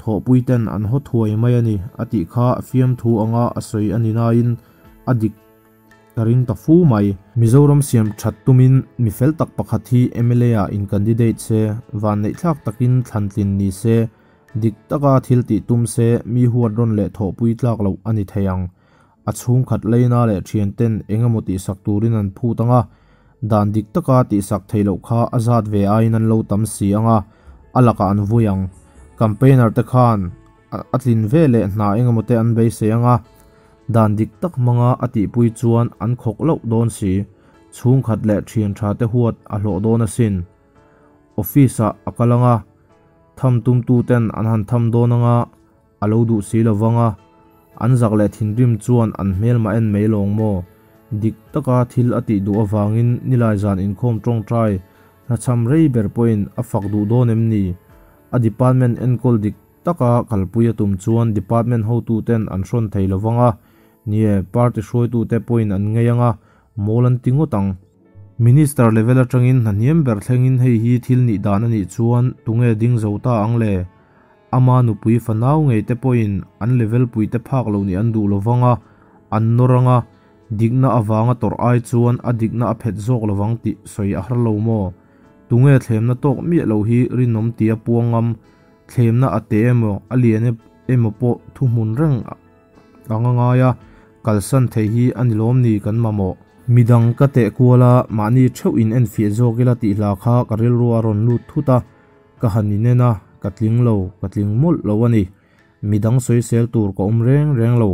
Thawhpui ten an haw thuai mai a ni a tih kha fiamthu anga a sawi a ni nain a dik ka ring ta fu mai. Mizoram siam that tumin mi fel tak pakhat hi mla ah in candidate se, vanneihthlak takin thlantlin ni se, dik taka thil tih tum se mi huat rawn leh thawhpui tlak loh a ni thei ang. A chhungkhat leina leh thian ten eng emaw tihsak turin an phut ang a, dan dik taka tihsak theih loh kha a zat ve aiin an lo tam si ang a, a lakah an vui ang. Campaigner te khan a tlin ve leh hna eng emaw te an beisei ang a, dan dik tak hmanga a tihpui chuan an khawk loh dawn si. Chhungkhat leh thian tha te huat a hlawh dawn asin. Office ah a kal ang a, tham tumtu ten an han tham dawn ang a, A lo duh si lo vang a, an zak leh thinrim chuan an hmelmah en mai lawng maw? Dik taka thil a tih duh avangin nilai zan inkhawm tawngtai hlachham rei ber pawhin a fak duh dawn em ni? A department enkawl dik taka kalpui a tum chuan department hotuten an hrawn thei lo vang a, nie, party hruaitute pawhin an ngei ang a, mawl an ti ngawt ang. Minister level atangin hna hniam ber thlengin hei hi thil nih dan a nih chuan tunge ding zo ta ang le? Ama nupui fanau ngei te pawhin an level pui te phak lo nih an duh lovang a, an nawr ang a, dikna avanga tawrh ai chuan a dikna a phet zawk lovang tih sawi a har lo maw? Tunge thlemna tawk miah lo hi rinawm tia puang ngam, thlemna a te emaw a lian emaw pawh thuhmun reng ang a ngai a, kalsan thei hi a ni lawm ni kan mamawh. Midang ka teh kual a, mahni theuh in enfiah zawk ila tih hla kha ka rilru a rawn lut thut a, Ka han inen a, ka tling lo, ka tling mawlh lo a ni. Midang sawisel tur ka awm reng reng lo,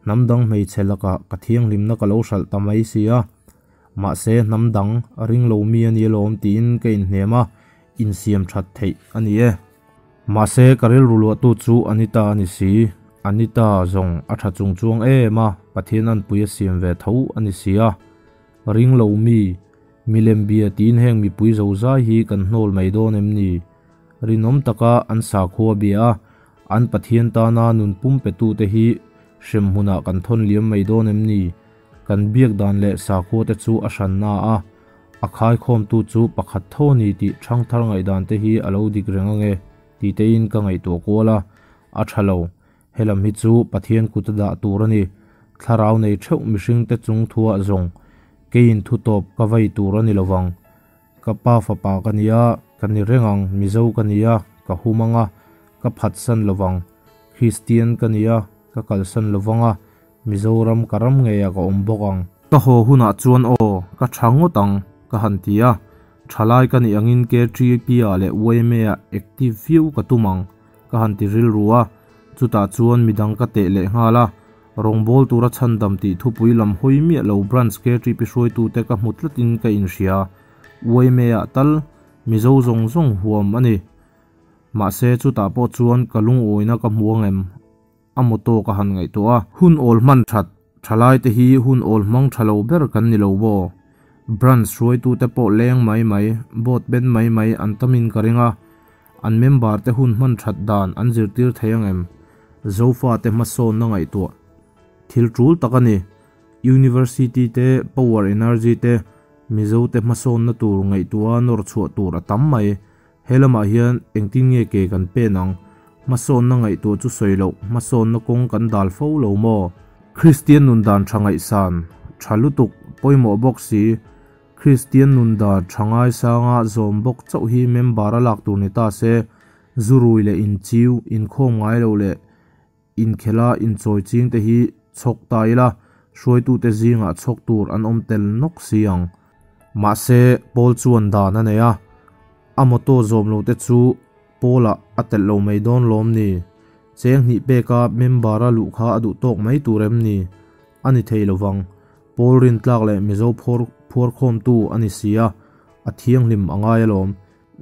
hnam dang hmeichhe lakah ka thianghlimna ka lo hralh ta mai si a. Mahse hnam dang a ring lo mi a ni alawm tiin ka inhnem a, insiam that theih a ni e. Mahse ka rilru luahtu chu Anita a ni si, Anita zawng a tha chung chuang em a, Pathian anpui a siam ve tho a ni si a. Ring lo mi, Milem bia tiin heng mipui zo zai hi kan hnawl mai dawn em ni? Rinawm taka an sakhua bia a, an Pathian tana nun pum petute hi hrem hmunah kan thawn liam mai dawn em ni? Kan biak dan leh sakhua te chu a hran na a, a khaikhawmtu chu pakhat tho a ni tih thangthar ngaihdan te hi a lo dik reng ange ti tein ka ngaihtuah kual a, a tha lo. Helam hi chu Pathian kut a dah tur a ni. Thlarau nei theuh mihringte chung thuah zawng keiin thu tawp ka vai tur a ni lo vang. Ka pa fapa ka ni a, ka ni reng ang, Mizo ka ni a, ka hum ang a, ka phatsan lo vang. Kristian ka ni a, ka kalsan lo vang a, Mizoram ka ram ngeiah ka awm bawk ang. Ka haw hunah chuan aw, ka tha ngawt ang, ka han ti a. Thalai ka nih angin KTP-ah leh YMA-ah active viau ka tum ang. Ka han ti rilru a, chutah chuan midang ka teh leh nghal a, rawngbawl tura chhandam tih thupui lam hawi miah lo branch KTP hruaitute ka hmu tlatin ka inhria. Uaimea tal Mizo zawng zawng huam a ni. Mahse chutah pawh chuan ka lungawina ka hmu ang em? A motto ka han ngaihtuah a. Hun awl hman that, thalaite hi hun awl hmang tha lo ber kan ni lo maw? Branch hruaitute pawh leng mai mai, boat ben mai mai an tamin ka ring a. An member te hun hman that dan an zirtir thei ang em? Zofate hmasawnna ngaihtuah thil tul tak a ni. University te, power energy te, Mizo te hmasawnna tur ngaihtuaha nawr chhuah tur a tam mai. He lamah hian engtin nge ke kan pen ang? Hmasawnna ngaihtuah chu sawi loh, hmasawnna kawng kan dal fo lo maw? Kristian nun dan tha ngaihsan, tha lutuk, pawimawh bawk si. Kristian nun dan tha ngaisanga zawm bawk chauh hi member a lak tur ni ta se, zu rui leh inchiu, inkhawm ngai lo leh inkhela inchawi ching te hi chhawk ta ila, hruaitute zingah chhawk tur an awm tel nawk si ang. Mahse, Paul chuan dan a nei a, a motto zawm lo te chu Paul-ah a telh lo mai dawn lawm ni? Cheng hnih peka member a luh kha a duh tawk mai tur em ni? A ni thei lovang. Paul rintlak leh Mizo phuar phuarkhawmtu a ni si a, a thianghlim a ngai alawm.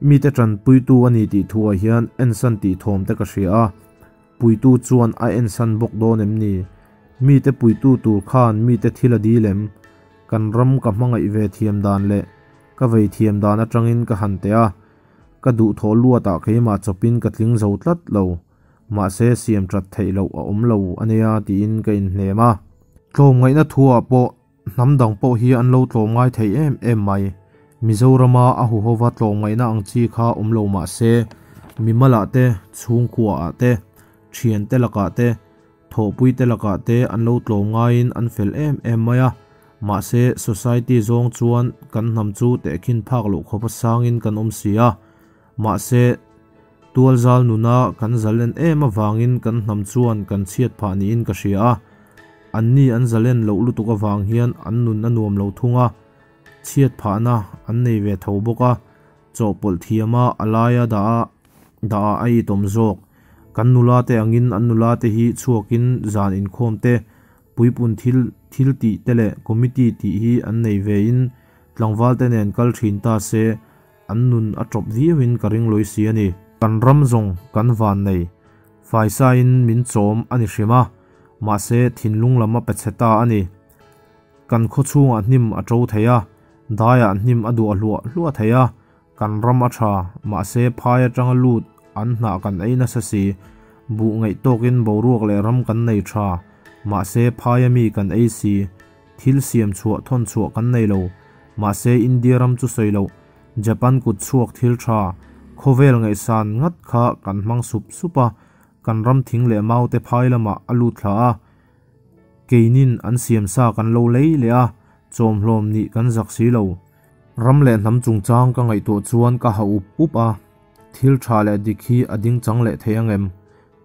Mite tanpuitu a ni tih thuah hian ensan tih thawm te ka hria a, puitu chuan a ensan bawk dawn em ni? Mite puitu tur khan mite thil a dil em? Kan ram ka hmangaih ve thiam dan leh ka vei thiam dan atangin ka han teh a, ka duhthawh luatah keimah chawpin ka tling zo tlat lo. Mahse siam that theih loh a awm lo a nia tiin ka inhnem a. Tlawmngaihna thuah pawh hnam dang pawh hi an lo tlawmngai thei em em mai. Mizorama a huhova tlawmngaihna ang chi kha awm lo mah se, mimalah te, chhungkuaah te, thiante lakah te, thawhpuite lakah te an lo tlawmngaiin an fel em em mai a. Mahse, society zawng chuan kan hnam chu tehkhin phak loh khawp a sangin kan awm si a. Mahse, tualzal nuna kan zalen em avangin kan hnam chuan kan chhiat phah niin ka hria a. Anni an zalen loh lutuk avang hian an nun a nuam lo thung a, chhiat phahna an nei ve tho bawk a, chawhpawlh thiama a laia dah a dah ah a itawm zawk. Kan nula te angin an nula te hi chhuakin zan inkhawm te, puipun thil thil tih te leh committee tih hi an nei ve in tlangval te nen kal thin ta se an nun a tawp viau in ka ring lawi si a ni. Kan ram zawng kan van nei faisa in min chawm a ni hrim a, mahse thinlung lam a pe chhe ta a ni. Kan khaw chhungah hnim a to thei a, daiah hnim a duah hluah hluah thei a, kan ram a tha, mahse phai atanga lut an hnah kan ei nasa si, buh ngaih tawkin boruak leh ram kan nei tha, mahse phaia mi kan ei si, thil siam chhuah thawn chhuah kan nei lo, mahse India ram chu sawi loh, Japan kut chhuak thil tha, khawvel ngaihsan ngat kha kan hmang sup sup a, kan ram thing leh mau te phai lamah a lut thla a. Keinin an siam sa kan lo lei leh a, chawmhlawm nih kan zak si lo. Ram leh hnam chungchang ka ngaihtuah chuan ka ha up up a, thil tha leh dik hi a ding chang leh thei ang em?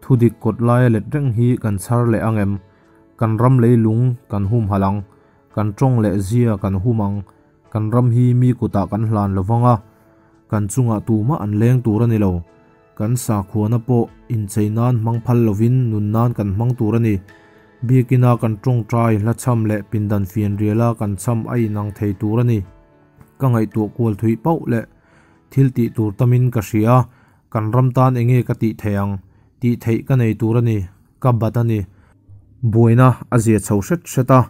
Thu dik kawt laia let reng hi kan chhar leh ang em? Kan ram leilung kan humhalh ang, kan tawng leh zia kan hum ang, kan ram hi mi kutah kan hlan lo vang a, kan chungah tumah an leng tur a ni lo. Kan sakhuana pawh inchei nan hmang phal lovin nun nan kan hmang tur a ni. Biakina kan tawngtai hla chham leh pindan fianriala kan chham a inang thei tur a ni. Ka ngaihtuah kual thuih pauh leh thil tih tur tamin ka hria, kan ram tan enge ka tih theih ang? Tih theih ka nei tur a ni, ka bat a ni. Buaina a zia chho hret hret a,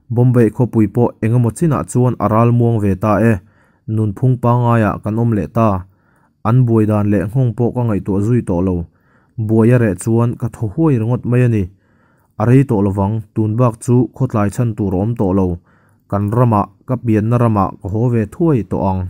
Bombay khawpui pawh engemaw chinah chuan a ral muang ve ta e, nunphung pangaiah kan awm leh ta. An buai dan leh nghawng pawh ka ngaihtuah zui tawh lo. Buai a reh chuan ka thaw huai ringawt mai a ni. A rei tawh lovang, tun bak chu khawtlai chhan tur a awm tawh lo. Kan ramah, ka pianna ramah ka haw ve thuai tawh ang.